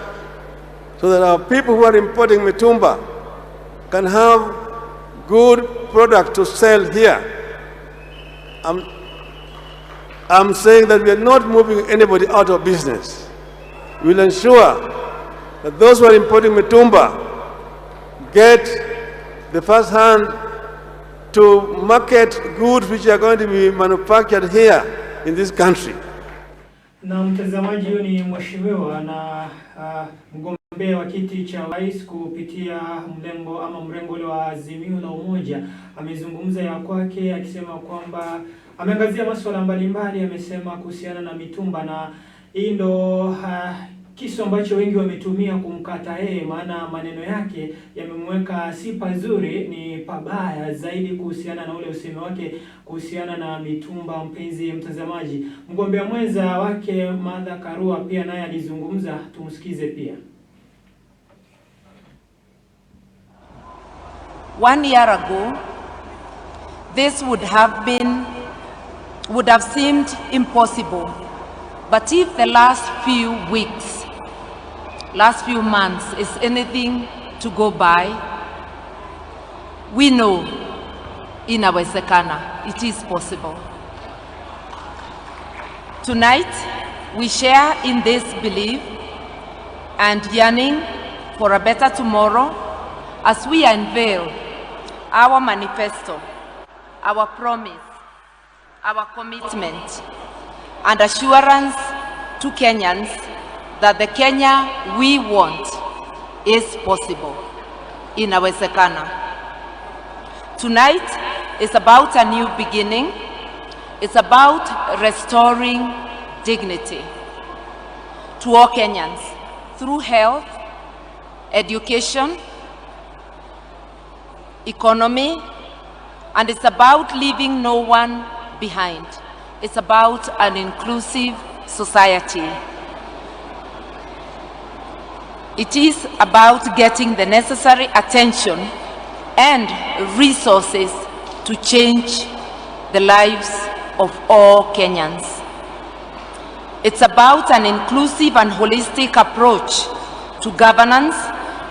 so that our people who are importing mitumba can have good product to sell here. I'm saying that we are not moving anybody out of business. We will ensure that those who are importing mitumba get the first hand to market goods which are going to be manufactured here in this country. Na mtazamaji, huyu ni mheshimiwa na mgombea wa kiti cha rais kupitia mlengo ama mrengo ule wa Azimio la Umoja. Amezungumza ya kwake akisema kwamba ameangazia masuala mbalimbali, amesema kuhusiana na mitumba, na hii ndo kisu ambacho wengi wametumia kumkata yeye, maana maneno yake yamemweka si pazuri, ni pabaya zaidi kuhusiana na ule usemi wake kuhusiana na mitumba. Mpenzi mtazamaji, mgombea mwenza wake Martha Karua pia naye alizungumza, tumsikize pia. 1 year ago, this would have seemed impossible. But if the last few weeks, last few months is anything to go by, we know inawezekana, it is possible. Tonight, we share in this belief and yearning for a better tomorrow as we unveil our manifesto, our promise, our commitment, and assurance to Kenyans that the Kenya we want is possible. Inawezekana. Tonight is about a new beginning. It's about restoring dignity to all Kenyans through health, education, economy, and it's about leaving no one behind. It's about an inclusive society. It is about getting the necessary attention and resources to change the lives of all Kenyans. It's about an inclusive and holistic approach to governance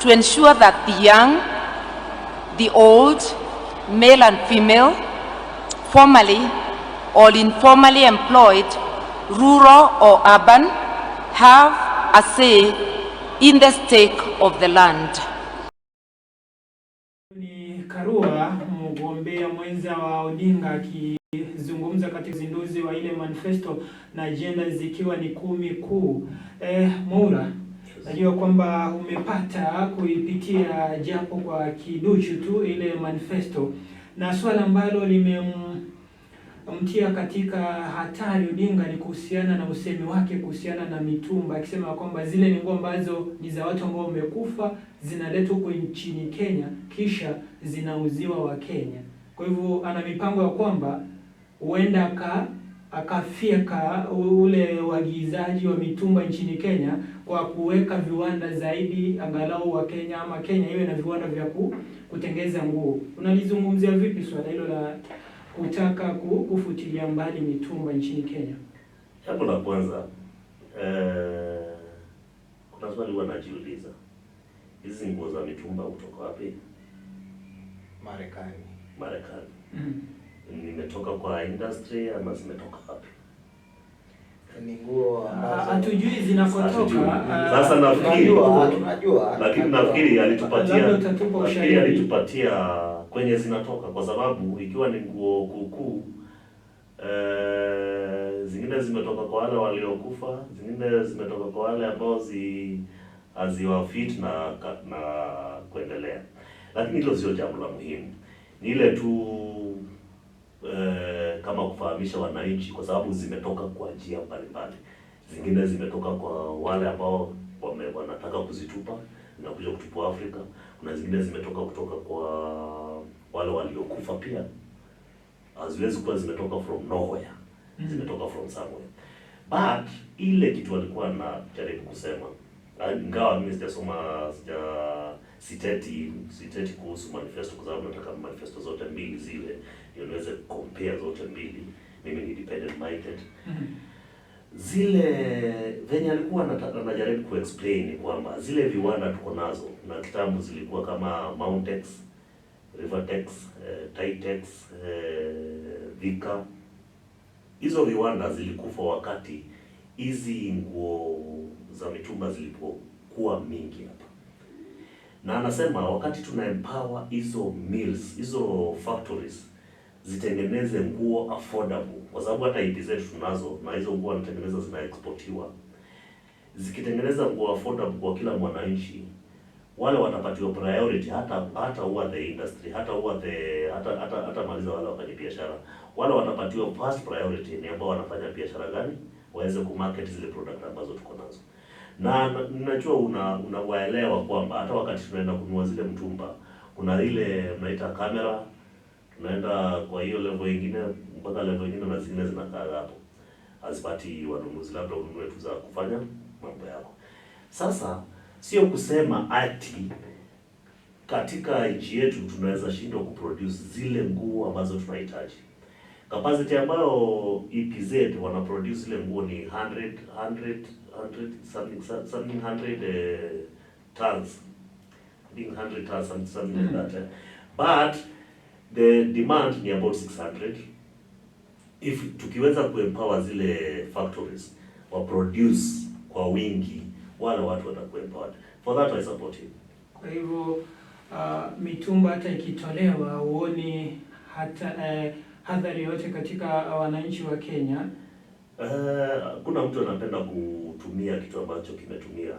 to ensure that the young, the old, male and female, formally or informally employed, rural or urban, have a say in the stake of the land. Ni Karua, mgombea mwenza wa Odinga, akizungumza katika uzinduzi wa ile manifesto na ajenda zikiwa ni 10 kuu. Mwaura, najua kwamba umepata kuipitia japo kwa kiduchu tu ile manifesto, na swala ambalo limemtia katika hatari Odinga ni kuhusiana na usemi wake kuhusiana na mitumba, akisema kwamba zile ni nguo ambazo ni za watu ambao wamekufa, zinaletwa huko nchini Kenya kisha zinauziwa Wakenya. Kwa hivyo ana mipango ya kwamba huenda akafyeka ule uagizaji wa mitumba nchini Kenya kwa kuweka viwanda zaidi, angalau wa Kenya ama Kenya iwe na viwanda vya kutengeza nguo. Unalizungumzia vipi swala hilo la kutaka kufutilia mbali mitumba nchini Kenya? Jambo la kwanza, kuna swali huwa najiuliza, hizi nguo za mitumba kutoka wapi? Marekani. Marekani. Nimetoka kwa industry ama zimetoka wapi? Ni nguo ambazo Hatujui zinakotoka. Sasa nafikiri tunajua, lakini tunajua. Nafikiri alitupatia Labda utatupa nafikiri ushahidi. Alitupatia kwenye zinatoka, kwa sababu ikiwa ni nguo kuukuu, zingine zimetoka kwa wale waliokufa, zingine zimetoka kwa wale ambao haziwafit na kuendelea. Lakini hilo sio jambo la muhimu, ni ile tu kama kufahamisha wananchi, kwa sababu zimetoka kwa njia mbalimbali. Zingine zimetoka kwa wale ambao wanataka kuzitupa, zinakuja kutupwa Afrika. Kuna zingine zimetoka kutoka kwa wale waliokufa pia. Haziwezi kuwa zimetoka from nowhere, zimetoka from somewhere. But ile kitu alikuwa anajaribu kusema, ingawa mimi sijasoma, sija siteti kuhusu manifesto, kwa sababu nataka manifesto zote mbili zile ndio niweze compare zote mbili. Mimi ni independent minded. Zile venye alikuwa anajaribu kuexplain ni kwamba zile viwanda tuko nazo na kitambo zilikuwa kama Mountex, Rivertex, Titex, Vika. Hizo viwanda zilikufa wakati hizi nguo za mitumba zilipokuwa mingi hapa, na anasema wakati tuna empower hizo mills, hizo factories zitengeneze nguo affordable, kwa sababu hata EPZ tunazo na hizo nguo wanatengeneza zinaexportiwa. Zikitengeneza nguo affordable kwa kila mwananchi, wale watapatiwa priority, hata huwa the industry, hata huwa the hata hata, hata maliza wale wafanya biashara, wale watapatiwa first priority ni ambao wanafanya biashara gani, waweze kumarket zile product ambazo tuko nazo. Na najua unawaelewa kwamba hata wakati tunaenda kununua zile mtumba, kuna ile mnaita kamera, tunaenda kwa hiyo level ingine mpaka level ingine, na zingine zinakaa hapo hazipati wanunuzi, labda ununue tu za kufanya mambo yako. Sasa sio kusema ati katika nchi yetu tunaweza shindwa kuproduce zile nguo ambazo tunahitaji. Capacity ambayo EPZ wana produce zile nguo ni 100 100 100 something something 100 tons, I think 100 tons, something like that, eh. But the demand ni about 600. If tukiweza kuempower zile factories wa produce kwa wingi, wale watu watakuwa empowered. For that I support him. Kwa hivyo mitumba hata ikitolewa huoni hata hadhari yoyote katika wananchi wa Kenya? Kuna mtu anapenda kutumia kitu ambacho kimetumia.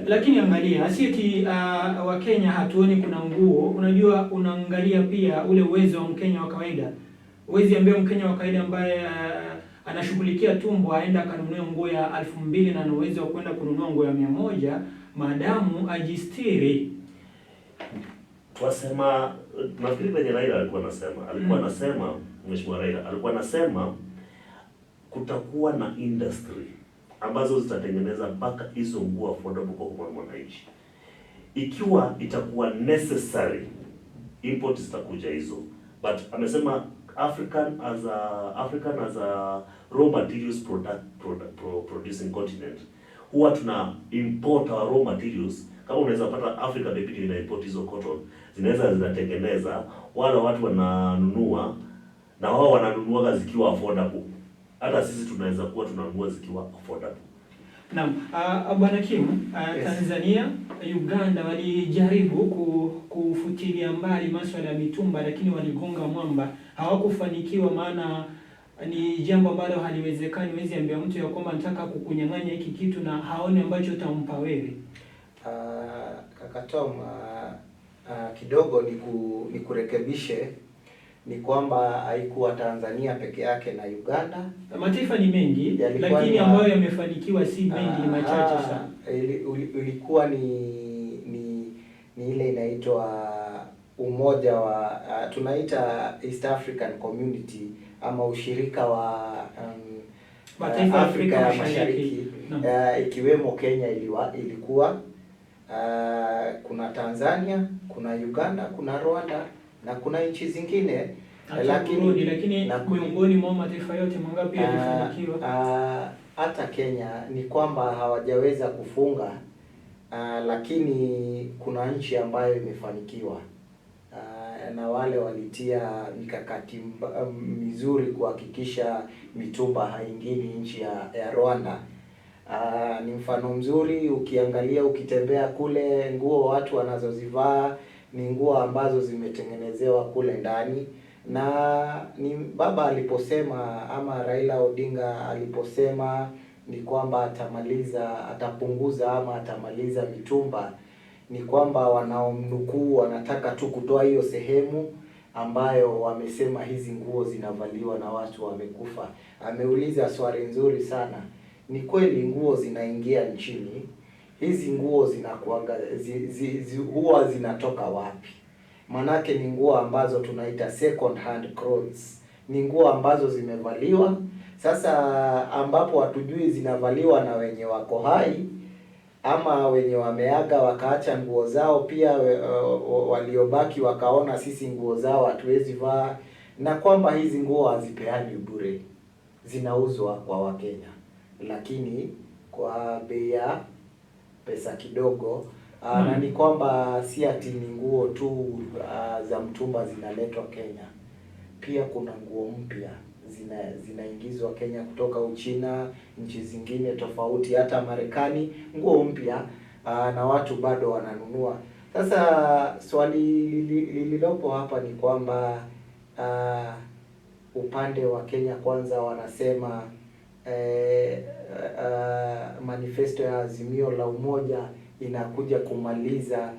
Lakini angalia, si eti Wakenya hatuoni kuna nguo. Unajua, unaangalia pia ule uwezo wa Mkenya wa kawaida. Huwezi ambia Mkenya wa kawaida ambaye anashughulikia tumbo aenda akanunue nguo ya 2000 na ana uwezo wa kwenda kununua nguo ya 100. maadamu ajistiri. Twasema, nafikiri venye Raila alikuwa anasema, alikuwa anasema, Mheshimiwa Raila alikuwa anasema kutakuwa na industry ambazo zitatengeneza mpaka hizo nguo affordable kwa mwananchi. Ikiwa itakuwa necessary, import zitakuja hizo, but amesema African as a raw materials producing continent, huwa tuna import our raw materials. Kama unaweza pata Africa maybe ndio ina import hizo cotton, zinaweza zinatengeneza, wale watu wananunua na wao wananunuaga zikiwa affordable. Hata sisi tunaweza kuwa tunanunua zikiwa affordable. Naam, Bwana Kim, Yes. Tanzania, Uganda walijaribu kufutilia mbali maswala ya mitumba, lakini waligonga mwamba, hawakufanikiwa, maana ni jambo ambalo haliwezekani. Huwezi ambia mtu ya kwamba nataka kukunyang'anya hiki kitu na haoni ambacho utampa wewe. Kaka Tom, kidogo nikurekebishe ni kwamba haikuwa Tanzania peke yake na Uganda. Mataifa ni mengi, Yalikuwa lakini ni ambayo yamefanikiwa si mengi, ni machache sana. Ilikuwa ni ile inaitwa umoja wa tunaita East African Community ama ushirika wa Mataifa ya Afrika ya Afrika Mashariki. Mashariki, ikiwemo Kenya ilikuwa kuna Tanzania, kuna Uganda, kuna Rwanda na kuna nchi zingine. Hata Burundi, lakini miongoni mwa mataifa yote mangapi yalifanikiwa? Hata Kenya ni kwamba hawajaweza kufunga, lakini kuna nchi ambayo imefanikiwa, na wale walitia mikakati mizuri kuhakikisha mitumba haingii nchi ya Rwanda. Ni mfano mzuri ukiangalia, ukitembea kule, nguo watu wanazozivaa ni nguo ambazo zimetengenezewa kule ndani, na ni baba aliposema ama Raila Odinga aliposema ni kwamba atamaliza, atapunguza ama atamaliza mitumba, ni kwamba wanaomnukuu wanataka tu kutoa hiyo sehemu ambayo wamesema hizi nguo zinavaliwa na watu wamekufa. Ameuliza swali nzuri sana. Ni kweli nguo zinaingia nchini, hizi nguo zinakuanga huwa zinatoka wapi? Manake ni nguo ambazo tunaita second hand clothes, ni nguo ambazo zimevaliwa sasa, ambapo hatujui zinavaliwa na wenye wako hai ama wenye wameaga wakaacha nguo zao pia, waliobaki wakaona sisi nguo zao hatuwezi vaa, na kwamba hizi nguo hazipeani bure, zinauzwa kwa Wakenya, lakini kwa bei ya pesa kidogo. Na ni kwamba si ati ni nguo tu za mtumba zinaletwa Kenya, pia kuna nguo mpya zinaingizwa Kenya kutoka Uchina, nchi zingine tofauti, hata Marekani, nguo mpya, na watu bado wananunua. Sasa swali lililopo hapa ni kwamba upande wa Kenya Kwanza wanasema manifesto ya Azimio la Umoja inakuja kumaliza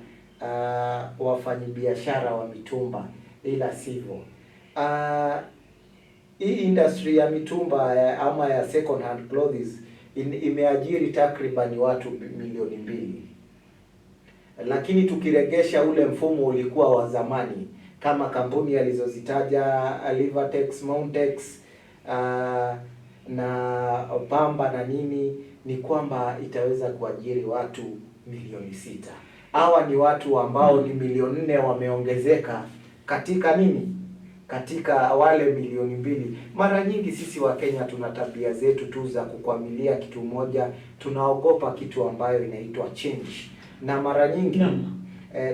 wafanyabiashara wa mitumba, ila sivyo. Hii industry ya mitumba ama ya second hand clothes imeajiri takriban watu 2 milioni, lakini tukiregesha ule mfumo ulikuwa wa zamani kama kampuni alizozitaja Livatex, Mountex, na Pamba na nini, ni kwamba itaweza kuajiri watu milioni 6. Hawa ni watu ambao ni milioni 4 wameongezeka katika nini? Katika wale milioni 2. Mara nyingi sisi Wakenya tuna tabia zetu tu za kukwamilia kitu moja, tunaogopa kitu ambayo inaitwa change, na mara nyingi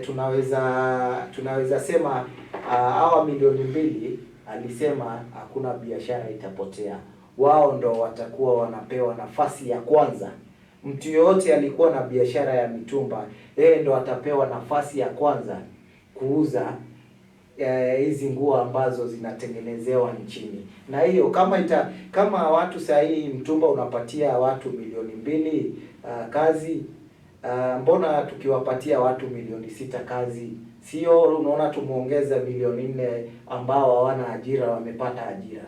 tunaweza sema hawa milioni 2 alisema hakuna biashara itapotea, wao ndo watakuwa wanapewa nafasi ya kwanza. Mtu yoyote alikuwa na biashara ya mitumba, yeye ndo atapewa nafasi ya kwanza kuuza hizi nguo ambazo zinatengenezewa nchini. Na hiyo kama watu sahii mtumba unapatia watu milioni 2 kazi, mbona tukiwapatia watu milioni 6 kazi, sio? Unaona tumeongeza milioni 4 ambao hawana ajira wamepata ajira.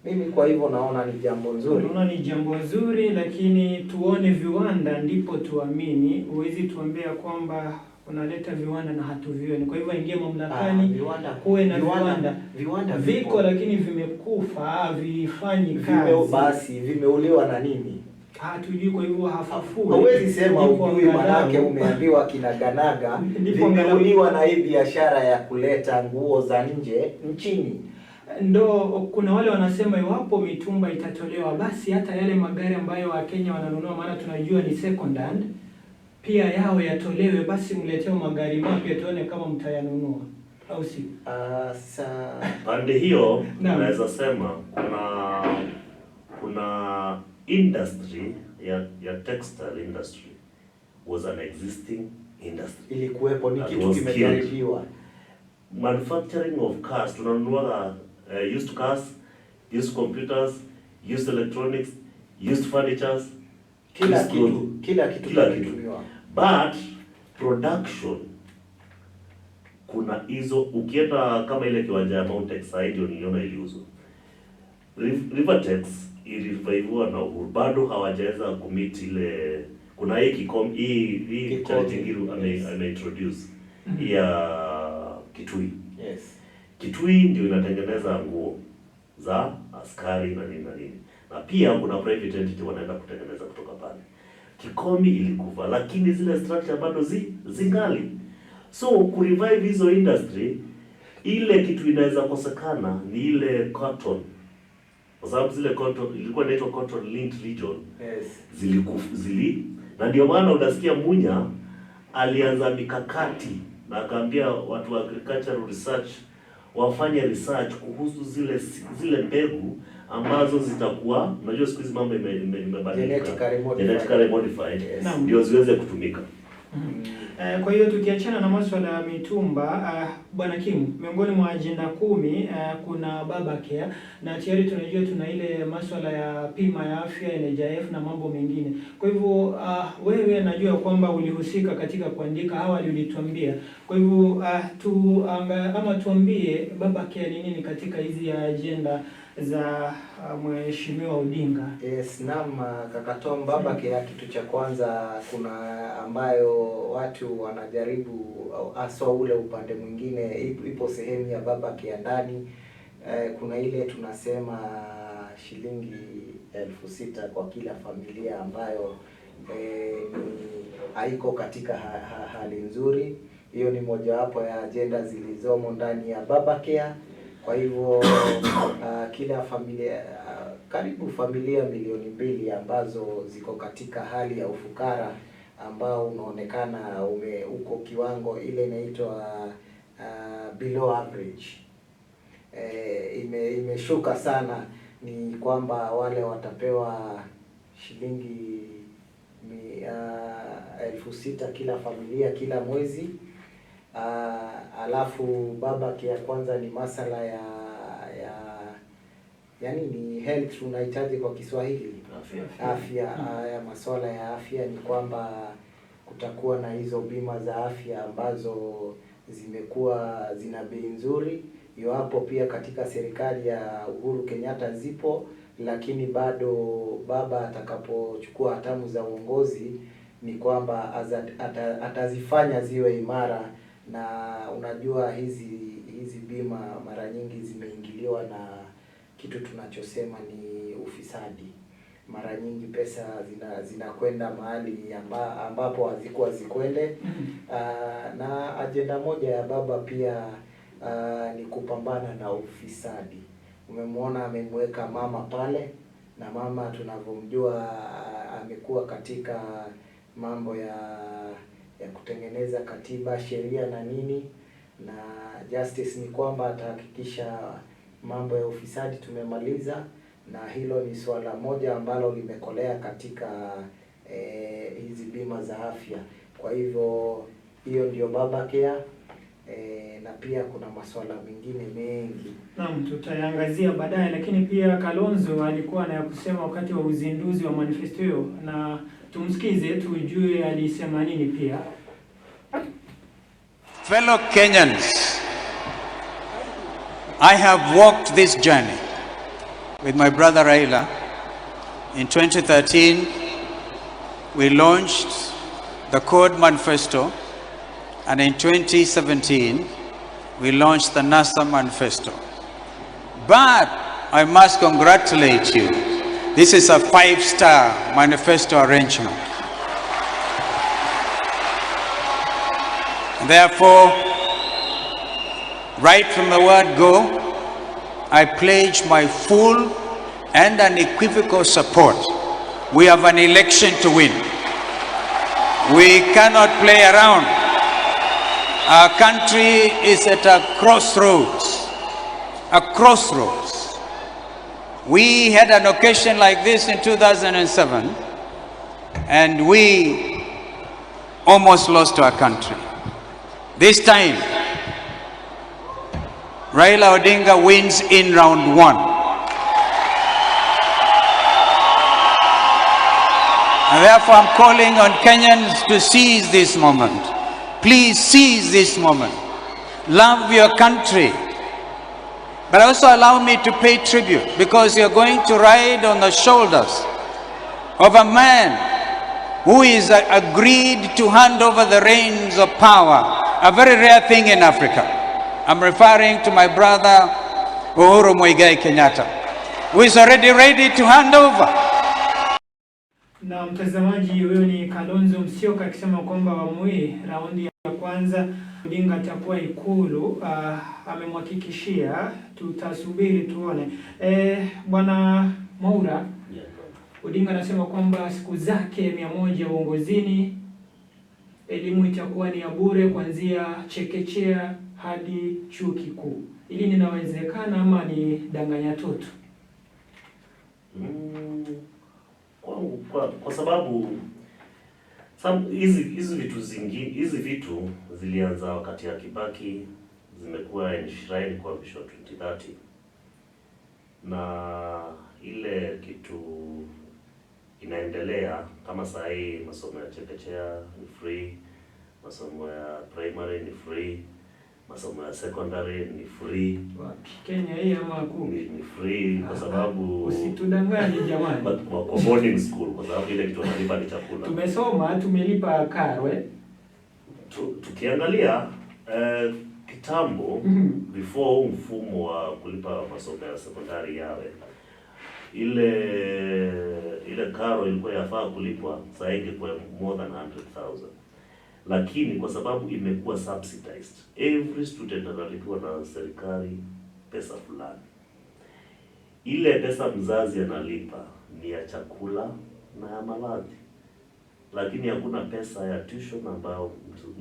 Mimi kwa hivyo naona ni jambo nzuri. Naona ni jambo zuri, lakini tuone viwanda ndipo tuamini. Huwezi tuambia kwamba unaleta viwanda na hatuvioni. Kwa hivyo ingie mamlakani, viwanda, kuwe na viwanda, viwanda, viwanda viko vipo. Lakini vimekufa, havifanyi kazi. Basi vimeuliwa na nini? Hatujui, kwa hivyo hafufui. Huwezi sema Ndipo ujui, manake umeambiwa kinaganaga Ndipo angalau vimeuliwa na hii biashara ya kuleta nguo za nje nchini. Ndo kuna wale wanasema iwapo mitumba itatolewa, basi hata yale magari ambayo Wakenya wananunua, maana tunajua ni second hand, pia yao yatolewe, basi mletewe magari mapya tuone kama mtayanunua au si? Pande hiyo naweza sema kuna industry ya textile industry was an existing industry. Ilikuwepo, ni That kitu was killed. kimejaribiwa. Manufacturing of cars, tunanunua used cars, used computers, used electronics, used furnitures, Kila used kitu, clothes. Kila kitu Kila kitu. kimetumiwa. But production, kuna hizo, ukienda kama ile kiwanja ya Mount side ndio niliona iliuzwa. Rivertex ilireviviwa na Uhuru, bado hawajaweza kumeet ile. Kuna hii kikom hii Kikomi, Charity Ngilu ame introduce hii ya Kitui. Kitui ndio inatengeneza nguo za askari na nini na nini, na pia kuna private entity wanaenda kutengeneza kutoka pale. Kikomi ilikufa, lakini zile structure bado zingali. So kurevive hizo industry, ile kitu inaweza kosekana ni ile cotton, kwa sababu zile cotton ilikuwa inaitwa cotton lint region zili, na ndio maana unasikia Munya alianza mikakati na akaambia watu wa agricultural research wafanye research kuhusu zile mbegu ambazo zitakuwa, unajua siku hizi mambo imebadilika, Genetically modified. Genetically modified, Naam. ndio ziweze kutumika. Kwa hiyo tukiachana na masuala ya mitumba, Bwana Kim, miongoni mwa ajenda 10 kuna Baba Care na tayari tunajua tuna ile masuala ya bima ya afya NHIF na mambo mengine. Kwa hivyo wewe najua kwamba ulihusika katika kuandika, awali ulituambia. Kwa hivyo ama tuambie Baba Care ni nini katika hizi ajenda za Mheshimiwa Odinga? Yes, naam, kaka Tom, Baba Care kitu cha kwanza kuna ambayo watu wanajaribu haswa ule upande mwingine, ipo sehemu ya Baba Care ndani. Kuna ile tunasema shilingi 6,000 kwa kila familia ambayo ni haiko katika hali nzuri. Hiyo ni mojawapo ya ajenda zilizomo ndani ya Baba Care. Kwa hivyo kila familia, karibu familia 2 milioni ambazo ziko katika hali ya ufukara ambao unaonekana uko kiwango ile inaitwa below average, imeshuka sana, ni kwamba wale watapewa shilingi 6,000 kila familia kila mwezi. Alafu Baba Care kwanza ni masala ya yani ni health, unahitaji kwa Kiswahili Afya. Afya. Ya masuala ya afya ni kwamba kutakuwa na hizo bima za afya ambazo zimekuwa zina bei nzuri, iwapo pia katika serikali ya Uhuru Kenyatta zipo, lakini bado baba atakapochukua hatamu za uongozi ni kwamba atazifanya ziwe imara. Na unajua hizi bima mara nyingi zimeingiliwa na kitu tunachosema ni ufisadi. Mara nyingi pesa zinakwenda mahali ambapo hazikuwa zikwende. Na ajenda moja ya baba pia ni kupambana na ufisadi. Umemwona amemweka mama pale, na mama tunavyomjua amekuwa katika mambo ya kutengeneza katiba, sheria na nini na justice, ni kwamba atahakikisha mambo ya ufisadi tumemaliza, na hilo ni suala moja ambalo limekolea katika hizi bima za afya. Kwa hivyo hiyo ndio Baba Care, na pia kuna masuala mengine mengi. Naam, tutayaangazia baadaye, lakini pia Kalonzo alikuwa na ya kusema wakati wa uzinduzi wa manifesto hiyo, na tumsikize tujue alisema nini pia. Fellow Kenyans, I have walked this journey. with my brother Raila, in 2013, we launched the CORD Manifesto, and in 2017, we launched the NASA Manifesto. But I must congratulate you. This is a 5-star manifesto arrangement. Therefore, right from the word go, I pledge my full and unequivocal support. We have an election to win. We cannot play around. Our country is at a crossroads. A crossroads. We had an occasion like this in 2007, and we almost lost our country. This time, Raila Odinga wins in round one. And therefore, I'm calling on Kenyans to seize this moment. Please seize this moment. Love your country. But also allow me to pay tribute, because you're going to ride on the shoulders of a man who is agreed to hand over the reins of power, a very rare thing in Africa. I'm referring to my brother Uhuru Muigai Kenyatta, who is already ready to hand over. Na mtazamaji, huyo ni Kalonzo Musyoka akisema kwamba awamu hii raundi ya kwanza Odinga atakuwa Ikulu. Amemhakikishia, tutasubiri tuone. Bwana Mwaura, Odinga anasema kwamba siku zake 100 uongozini elimu itakuwa ni ya bure kuanzia chekechea hadi chuo kikuu. Hili linawezekana ama ni danganya toto? Kwa sababu hizi vitu zingine, hizi vitu zilianza wakati ya Kibaki, zimekuwa enshrined kwa Vision 2030, na ile kitu inaendelea kama saa hii masomo ya chekechea ni free, masomo ya primary ni free, masomo ya secondary ni free. Wapi? Kenya hii ama kumi? Ni free kwa sababu usitudanganye jamani. Kwa boarding school, kwa sababu ile kitu wanalipa ni chakula. Tumesoma, tumelipa karo. Tukiangalia kitambo, before huu mfumo wa kulipa masomo ya sekondari yawe, ile karo ilikuwa yafaa kulipwa saa hii ingekuwa more than 100,000. Lakini kwa sababu imekuwa subsidized, every student analipiwa na serikali pesa fulani. Ile pesa mzazi analipa ni ya chakula na ya malazi, lakini hakuna pesa ya tuition ambayo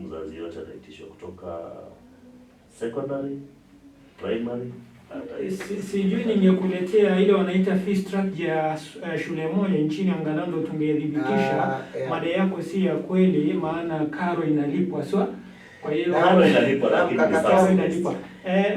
mzazi yote anaitishwa kutoka secondary, primary. Sijui ningekuletea ile wanaita fee structure ya shule moja nchini, angalau ndo tungedhibitisha mada yako si ya kweli, maana karo inalipwa swa. Kwa hiyo karo inalipwa, lakini karo inalipwa.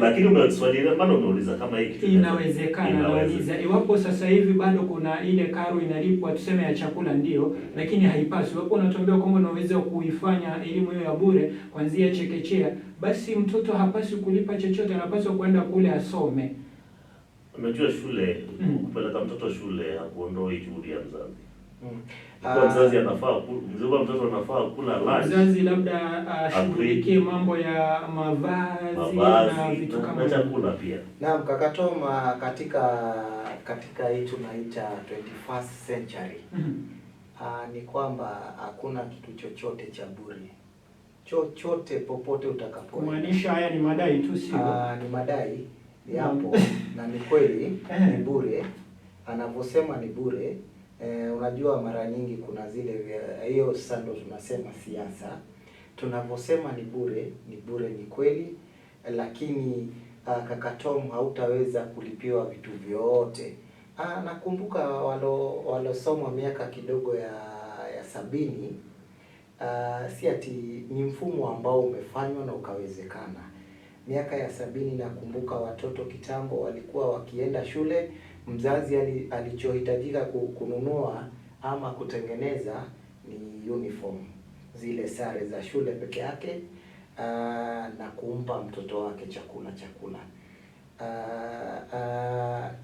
Lakini umeswali maana umeuliza kama hii kitu inawezekana. Nauliza iwapo sasa hivi bado kuna ile karo inalipwa tuseme ya chakula ndio, lakini haipaswi. Iwapo unatuambia kwamba unaweza kuifanya elimu hiyo ya bure kuanzia chekechea, basi mtoto hapaswi kulipa chochote, anapaswa kwenda kule asome. Unajua shule, kupeleka mtoto shule hakuondoi juhudi ya mzazi. Kwa mzazi anafaa, mtoto anafaa kula lunch. Mzazi labda ashughulikie mambo ya mavazi na vitu kama chakula pia. Naam, kaka Tom, katika hii tunaita 21st century. Ni kwamba hakuna kitu chochote cha bure. Chochote popote utakapoenda. Kumaanisha haya ni madai tu, sio? Ni madai yapo na ni kweli ni bure. Anavyosema ni bure. Unajua mara nyingi kuna zile hiyo sasa ndo tunasema siasa. Tunavyosema ni bure, ni bure, ni kweli, lakini kaka Tom hautaweza kulipiwa vitu vyote. Nakumbuka walosoma miaka kidogo ya 70, si ati ni mfumo ambao umefanywa na ukawezekana. Miaka ya 70 nakumbuka watoto kitambo walikuwa wakienda shule, mzazi alichohitajika kununua ama kutengeneza ni uniform, zile sare za shule peke yake, na kumpa mtoto wake chakula.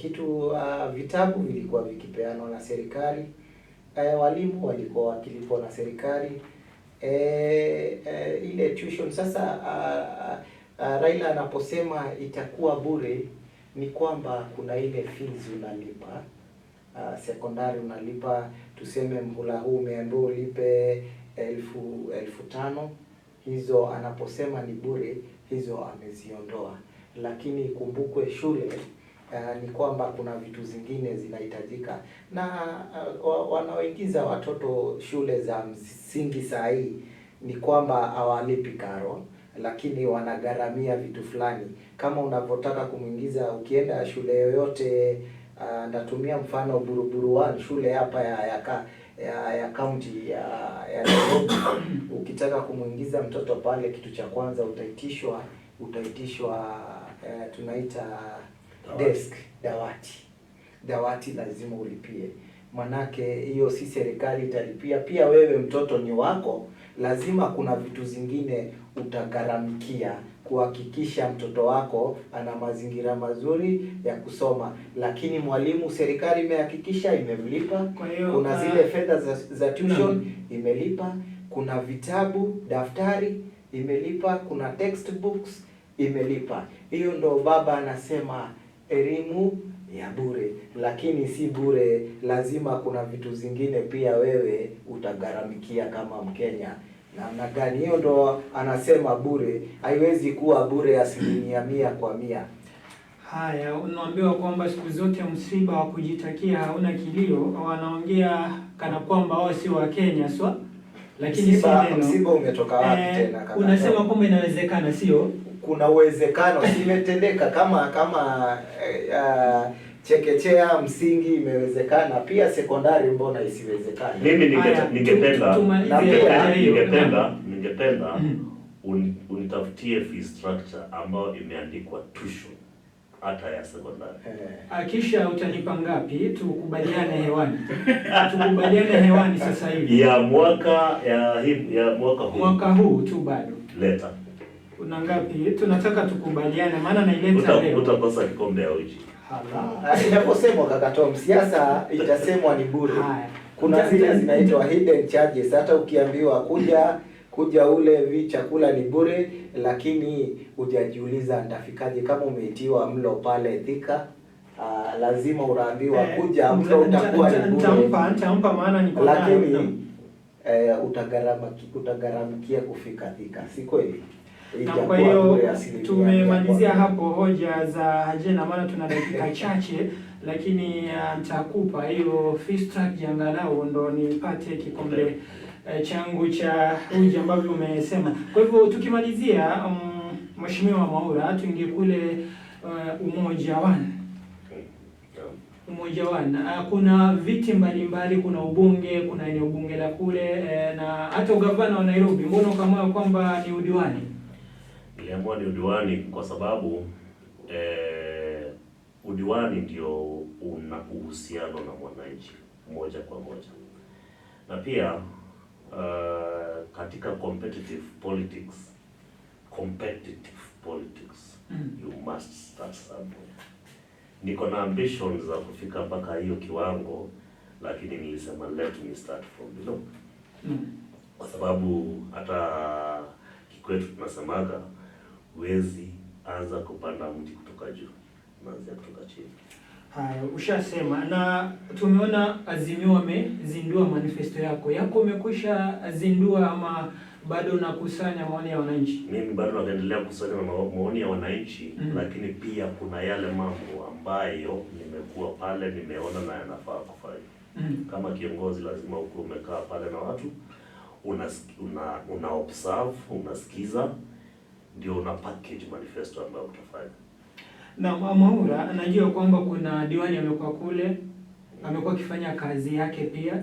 Kitu vitabu vilikuwa vikipeanwa na serikali, walimu walikuwa wakilipwa na serikali, ile tuition. Sasa Raila anaposema itakuwa bure ni kwamba kuna ile fees unalipa. Sekondari unalipa, tuseme mhula huu umeambiwa ulipe 5,000. Hizo anaposema ni bure, hizo ameziondoa. Lakini kumbukwe shule ni kwamba kuna vitu zingine zinahitajika, na wanaoingiza watoto shule za msingi saa hii ni kwamba hawalipi karo, lakini wanagharamia vitu fulani. Kama unavyotaka kumuingiza, ukienda shule yoyote, natumia mfano Buruburu 1, shule hapa ya county ya Nairobi, ukitaka kumuingiza mtoto pale, kitu cha kwanza utaitishwa tunaita desk, dawati lazima ulipie. Manake hiyo si serikali italipia, pia wewe mtoto ni wako, lazima kuna vitu zingine utagharamikia kuhakikisha mtoto wako ana mazingira mazuri ya kusoma. Lakini mwalimu serikali imehakikisha imemlipa, kuna zile fedha za tuition imelipa, kuna vitabu, daftari imelipa, kuna textbooks imelipa. Hiyo ndo baba anasema elimu ya bure, lakini si bure, lazima kuna vitu zingine pia wewe utagharamikia kama Mkenya. Namna gani? Hiyo ndo anasema bure, haiwezi kuwa bure 100% kwa 100. Haya, unaambiwa kwamba siku zote msiba wa kujitakia hauna kilio. Wanaongea kana kwamba wao si wa Kenya swa, lakini msiba umetoka wapi tena? Kaka, unasema kwamba inawezekana, sio? Kuna uwezekano, imetendeka kama chekechea, msingi imewezekana, pia sekondari mbona isiwezekane? Mimi ningependa unitafutie fee structure ambayo imeandikwa tuition hata ya sekondari. Kisha utanipa ngapi? Tukubaliane hewani. Tukubaliane hewani sasa hivi. Ya mwaka ya mwaka huu. Mwaka huu tu bado. Leta. Una ngapi? Tunataka tukubaliane maana naileta leo. Utakosa kikombe ya uji. Inaposemwa kaka Tom, siasa itasemwa ni bure. Kuna zile zinaitwa hidden charges. Hata ukiambiwa kuja ule chakula ni bure, lakini hujajiuliza nitafikaje. Kama umeitiwa mlo pale Thika, lazima unaambiwa kuja mlo utakuwa ni bure. Nitampa maana niko nayo. Lakini utagharamikia kufika Thika, si kweli? Na kwa hiyo tumemalizia hapo hoja za Hajena, maana tuna dakika chache, lakini nitakupa hiyo fee structure angalau ndo nipate kikombe changu cha uji ambavyo umesema. Kwa hivyo tukimalizia, Mheshimiwa Mwaura, tuingie kule Umoja One. Umoja One, kuna viti mbalimbali, kuna ubunge, kuna eneo bunge la kule na hata ugavana wa Nairobi. Mbona ukaamua kwamba ni udiwani? Niliamua ni udiwani kwa sababu udiwani ndio una uhusiano na mwananchi moja kwa moja, na pia katika competitive politics you must start somewhere. Niko na ambitions za kufika mpaka hiyo kiwango, lakini nilisema let me start from below. Kwa sababu hata kikwetu tunasemaga huwezi anza kupanda mti kutoka juu, unaanza kutoka chini. Haya, ushasema. Na tumeona Azimio wamezindua manifesto yako. Yako umekwisha zindua ama bado unakusanya maoni ya wananchi? Mimi bado naendelea kukusanya maoni ya wananchi, lakini pia kuna yale mambo ambayo nimekuwa pale nimeona na yanafaa kufanya. Kama kiongozi lazima ukuwe umekaa pale na watu, una observe, unasikiza, ndio una package manifesto ambayo utafanya. Na Mwaura, najua kwamba kuna diwani amekuwa kule, amekuwa akifanya kazi yake pia.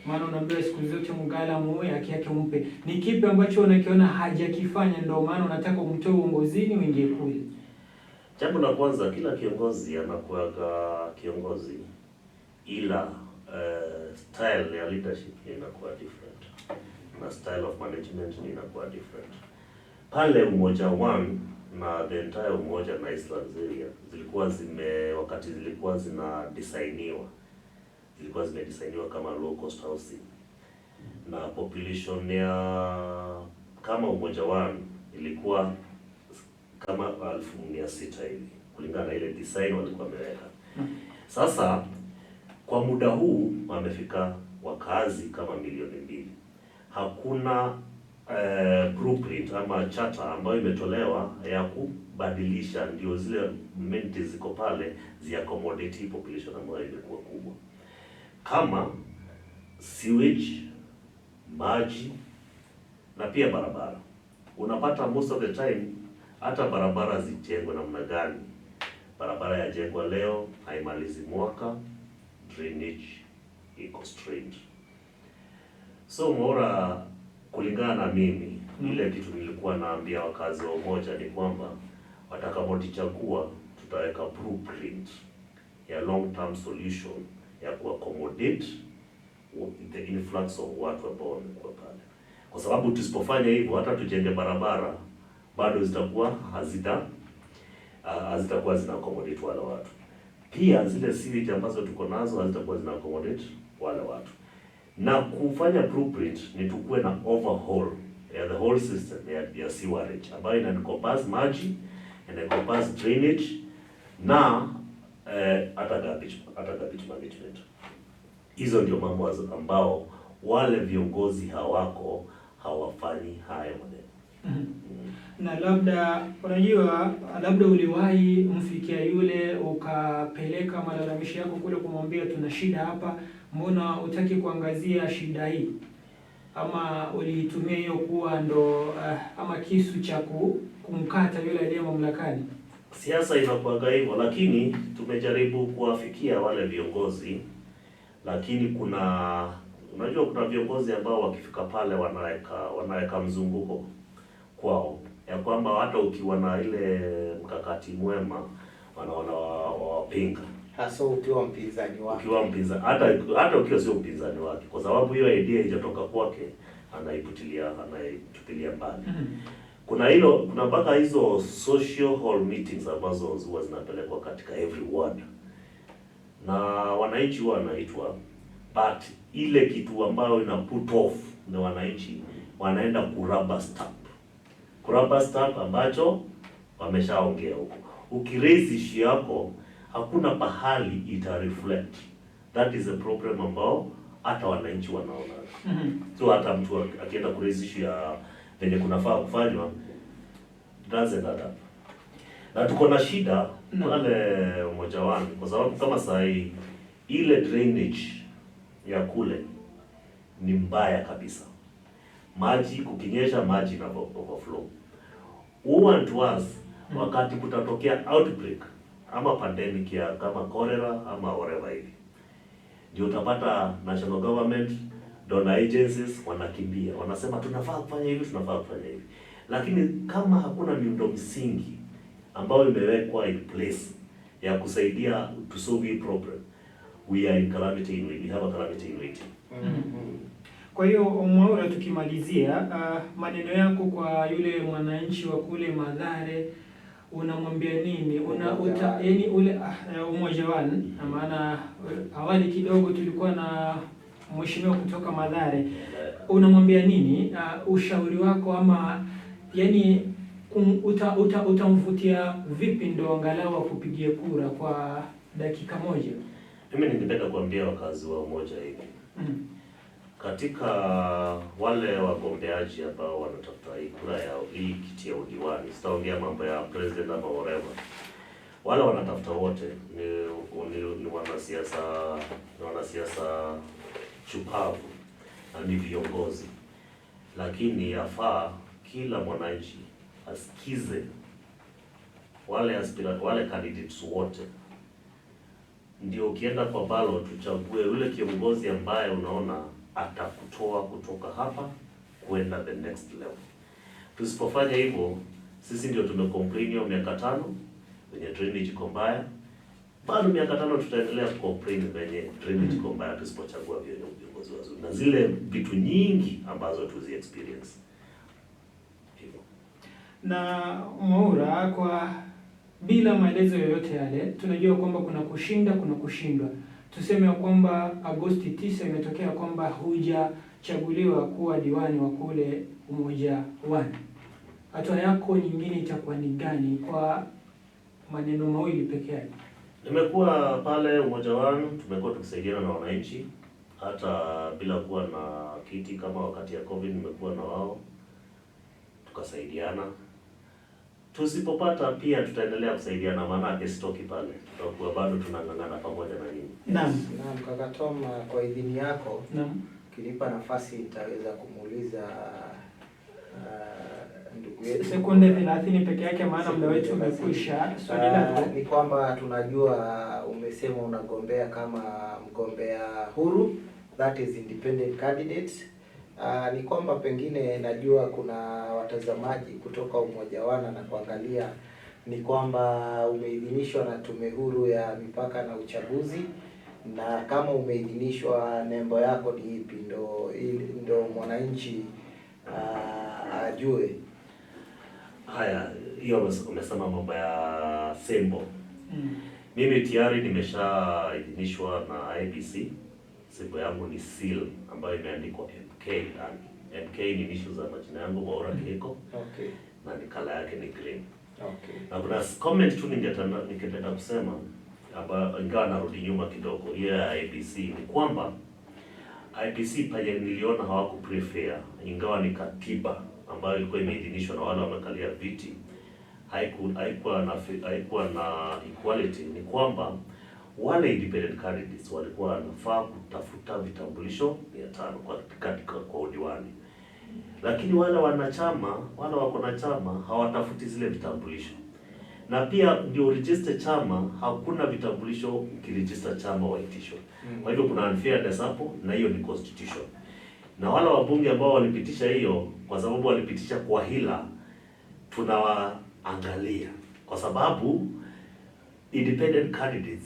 Maana unaambiwa siku zote mgala muue haki yake umpe. Ni kipi ambacho unakiona hajakifanya ndio maana unataka umtoe uongozini uingie kule? Jambo la kwanza, kila kiongozi anakuwa kiongozi, ila style ya leadership inakuwa different na style of management inakuwa different. Pale Umoja One na the entire Umoja na Eastlands area zilikuwa zime wakati zilikuwa zina designiwa, zilikuwa zimedesigniwa kama low cost housing, na population ya kama Umoja One ilikuwa kama 600,000 hivi kulingana na ile design walikuwa wameweka. Sasa kwa muda huu wamefika wakazi kama 2 milioni. Hakuna blueprint ama charter ambayo imetolewa ya kubadilisha ndio zile amenities ziko pale zi accommodate hii population ambayo imekuwa kubwa, kama sewage, maji na pia barabara. Unapata most of the time hata barabara zijengwe namna gani, barabara yajengwa leo haimalizi mwaka, drainage iko strained. So Mwaura, kulingana na mimi, ile kitu nilikuwa naambia wakazi wa Umoja ni kwamba watakapotuchagua tutaweka blueprint ya long term solution ya kuaccommodate the influx of watu ambao wamekuwa pale, kwa sababu tusipofanya hivyo, hata tujenge barabara bado zitakuwa hazitakuwa zina accommodate wale watu. Pia zile sewage ambazo tuko nazo hazitakuwa zina accommodate wale watu. Na kufanya blueprint ni tukuwe na overhaul ya the whole system ya sewerage ambayo ina encompass maji, ina encompass drainage na hata garbage management. Hizo ndio mambo ambao wale viongozi hawako hawafanyi hayo maneno. Na labda unajua, labda uliwahi mfikia yule ukapeleka malalamishi yako kule kumwambia tuna shida hapa, mbona hutaki kuangazia shida hii? Ama uliitumia hiyo kuwa ndo ama kisu cha kumkata yule aliye mamlakani? Siasa inakuwaga hivyo, lakini tumejaribu kuwafikia wale viongozi, lakini kuna, unajua, kuna viongozi ambao wakifika pale wanaweka mzunguko kwao ya kwamba hata ukiwa na ile mkakati mwema wanaona wawapinga. Hasa ukiwa mpinzani wake. Ukiwa mpinzani, hata ukiwa sio mpinzani wake, kwa sababu hiyo idea haijatoka kwake, anaitupilia mbali. Kuna hilo, kuna mpaka hizo social hall meetings ambazo huwa zinapelekwa katika every ward na wananchi huwa wanaitwa, but ile kitu ambayo ina put off ni wananchi wanaenda kurubber stamp, kurubber stamp ambacho wameshaongea huko. Ukiraise issue yako hakuna pahali ita reflect. That is a problem ambao hata wananchi wanaona. So hata mtu akienda kuraise issue ya venye kunafaa kufanywa, doesn't add up. Na tuko na shida pale Umoja One kwa sababu kama saa hii ile drainage ya kule ni mbaya kabisa. Maji kukinyesha, maji ina overflow. We want to us wakati kutatokea outbreak ama pandemic ya kama cholera ama whatever hivi, ndio utapata national government, donor agencies wanakimbia, wanasema tunafaa kufanya hivi, tunafaa kufanya hivi, lakini kama hakuna miundo msingi ambayo imewekwa in place ya kusaidia to solve hii problem, we are in calamity in we have a calamity in waiting. Kwa hiyo Mwaura, tukimalizia, maneno yako kwa yule mwananchi wa kule Mathare unamwambia nini? Una uta, yani ule Umoja One, na maana awali kidogo tulikuwa na mheshimiwa kutoka Mathare, unamwambia nini? Ushauri wako ama yani utamvutia vipi ndo angalau akupigie kura kwa dakika moja? Mimi ningependa kuambia wakazi wa Umoja hivi. Katika wale wagombeaji ambao wanatafuta hii kura ya hii kiti ya udiwani, sitaongea mambo ya president ama whatever. Wale wanatafuta wote ni wanasiasa shupavu na ni viongozi, lakini yafaa kila mwananchi asikize wale candidates wote, ndio ukienda kwa ballot uchague yule kiongozi ambaye unaona atakutoa kutoka hapa kwenda the next level. Tusipofanya hivyo, sisi ndio tumecomplain hiyo miaka 5 venye drainage iko mbaya, bado miaka 5 tutaendelea kucomplain venye drainage iko mbaya tusipochagua viongozi wazuri na zile vitu nyingi ambazo tuzi experience hivyo. Na Mwaura, kwa bila maelezo yoyote yale, tunajua kwamba kuna kushinda, kuna kushindwa. Tuseme kwamba Agosti 9 imetokea kwamba hujachaguliwa kuwa diwani wa kule Umoja One, hatua yako nyingine itakuwa ni gani kwa maneno mawili peke yake? Nimekuwa pale Umoja One, tumekuwa tukisaidiana na wananchi hata bila kuwa na kiti. Kama wakati ya COVID nimekuwa na wao tukasaidiana. Tusipopata pia tutaendelea kusaidiana, maana sitoki pale, tutakuwa bado tunang'ang'ana pamoja na nyinyi. Naam. Naam, kaka Tom, kwa idhini yako, naam, ukinipa nafasi nitaweza kumuuliza ndugu yetu sekunde 30 peke yake, maana muda wetu umekwisha. Swali lako ni kwamba tunajua umesema unagombea kama mgombea huru, that is independent candidate. Ni kwamba pengine najua kuna watazamaji kutoka Umoja Wana na kuangalia, ni kwamba umeidhinishwa na Tume Huru ya Mipaka na Uchaguzi, na kama umeidhinishwa, nembo yako ni ipi, ndo mwananchi ajue. Haya, hiyo umesema mambo ya sembo. Mimi tayari nimeshaidhinishwa na IEBC. Sembo yangu ni seal ambayo imeandikwa MK ndani. MK ni initials za majina yangu, Mwaura Kihiko. Okay. Na ni color yake ni green. Okay. Na kuna comment tu ningetaka kusema ambayo ingawa narudi nyuma kidogo, hiyo ya IEBC ni kwamba IEBC pale niliona hawaku prefer, ingawa ni katiba ambayo ilikuwa imeidhinishwa na wale wamekalia viti, haikuwa na equality. Ni kwamba wale independent candidates walikuwa wanafaa kutafuta vitambulisho 500 kwa udiwani, lakini wale wanachama, wale wako na chama hawatafuti zile vitambulisho. Na pia ndio register chama, hakuna vitambulisho ukiregister chama waitishwa. Kwa hivyo kuna unfairness hapo, na hiyo ni constitution. Na wale wabunge ambao walipitisha hiyo, kwa sababu walipitisha kwa hila, tunawaangalia kwa sababu independent candidates,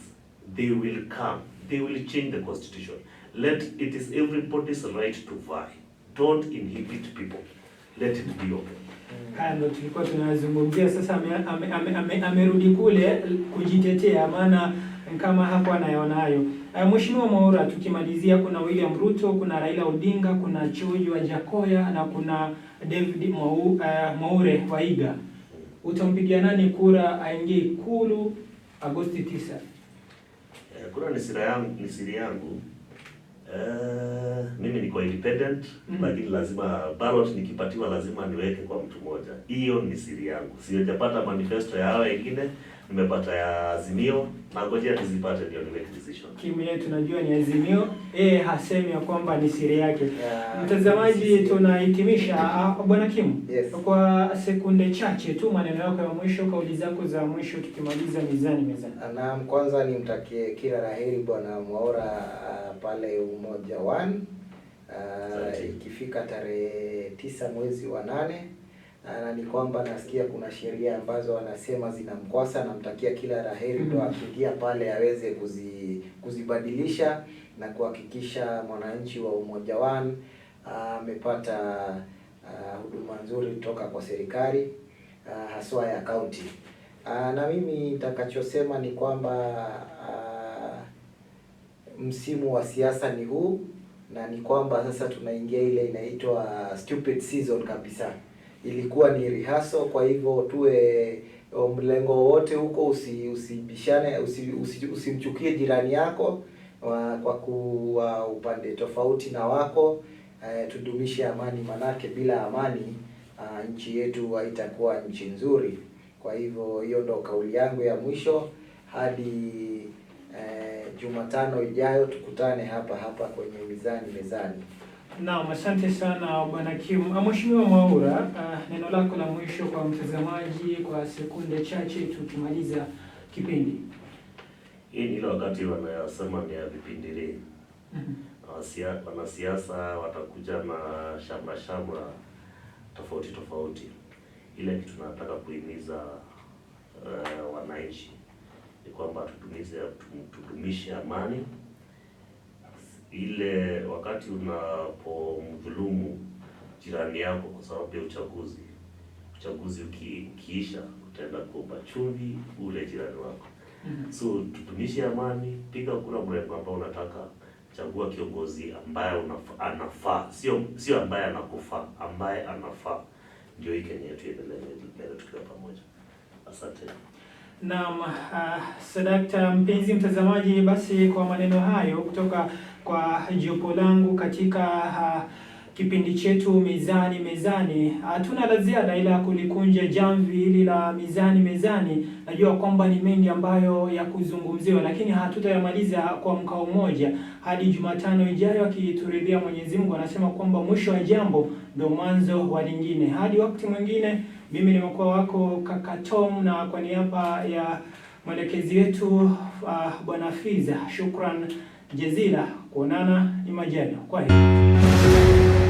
they will come, they will change the constitution. Let it is everybody's right to vie. Don't inhibit people. Let it be open. Haya ndio tulikuwa tunazungumzia. Sasa amerudi kule kujitetea, maana kama hapo anayaona hayo. Mheshimiwa Mwaura, tukimalizia, kuna William Ruto, kuna Raila Odinga, kuna George Wajackoyah na kuna David Mwaure Waiga. Utampigia nani kura aingie Ikulu Agosti 9? Kura ni siri yangu, ni siri yangu. Mimi niko independent, lakini lazima ballot nikipatiwa lazima niweke kwa mtu mmoja. Hiyo ni siri yangu. Sijapata manifesto ya hao wengine, nimepata ya Azimio, na ngojea nizipate ndio niweke decision. Kimu yetu tunajua ni Azimio, yeye hasemi ya kwamba ni siri yake. Mtazamaji, tunahitimisha. Bwana Kimu, yes. Kwa sekunde chache tu maneno yako ya mwisho, kauli zako za mwisho tukimaliza mizani mezani. Naam, kwanza nimtakie kila laheri Bwana Mwaura pale Umoja One. Ikifika tarehe 9 mwezi wa 8, na ni kwamba nasikia kuna sheria ambazo wanasema zinamkwasa. Namtakia kila laheri ndo akiingia pale aweze kuzibadilisha na kuhakikisha mwananchi wa Umoja One amepata huduma nzuri kutoka kwa serikali, haswa ya county. Na mimi nitakachosema ni kwamba msimu wa siasa ni huu, na ni kwamba sasa tunaingia ile inaitwa stupid season kabisa. Ilikuwa ni rehearsal, kwa hivyo tuwe mlengo wote huko, usibishane, usimchukie jirani yako kwa kuwa upande tofauti na wako. Tudumishe amani, manake bila amani nchi yetu haitakuwa nchi nzuri. Kwa hivyo hiyo ndo kauli yangu ya mwisho hadi Jumatano ijayo tukutane hapa hapa kwenye Mizani Mezani. Naam, asante sana Bwana Kim. Mheshimiwa Mwaura, neno lako la mwisho kwa mtazamaji kwa sekunde chache tukimaliza kipindi. Hii ni ile wakati wanasema ni ya vipindi. Wanasiasa watakuja na shamra shamra tofauti tofauti. Ile kitu tunataka kuhimiza wananchi ni kwamba tudumishe amani. Ile wakati unapomdhulumu jirani yako kwa sababu ya uchaguzi, Uchaguzi ukiisha, utaenda kuomba chumvi ule jirani wako. So tudumishe amani, piga kura mrengo ambao unataka, chagua kiongozi ambaye anafaa, sio ambaye anakufaa, ambaye anafaa. Ndio hii Kenya yetu iendelee mbele tukiwa pamoja. Asante. Naam, sadakta mpenzi mtazamaji, basi kwa maneno hayo kutoka kwa jopo langu katika kipindi chetu Mizani Mezani, hatuna la ziada ila kulikunja jamvi hili la Mizani Mezani. Najua kwamba ni mengi ambayo ya kuzungumziwa, lakini hatutayamaliza kwa mkao mmoja. Hadi Jumatano ijayo akituridhia Mwenyezi Mungu, anasema kwamba mwisho wa jambo ndo mwanzo wa lingine. Hadi wakati mwingine, mimi nimekuwa wako kaka Tom, na kwa niaba ya mwelekezi wetu Bwana Fiza, shukran jazila. Kuonana ni majaliwa. Kwa heri.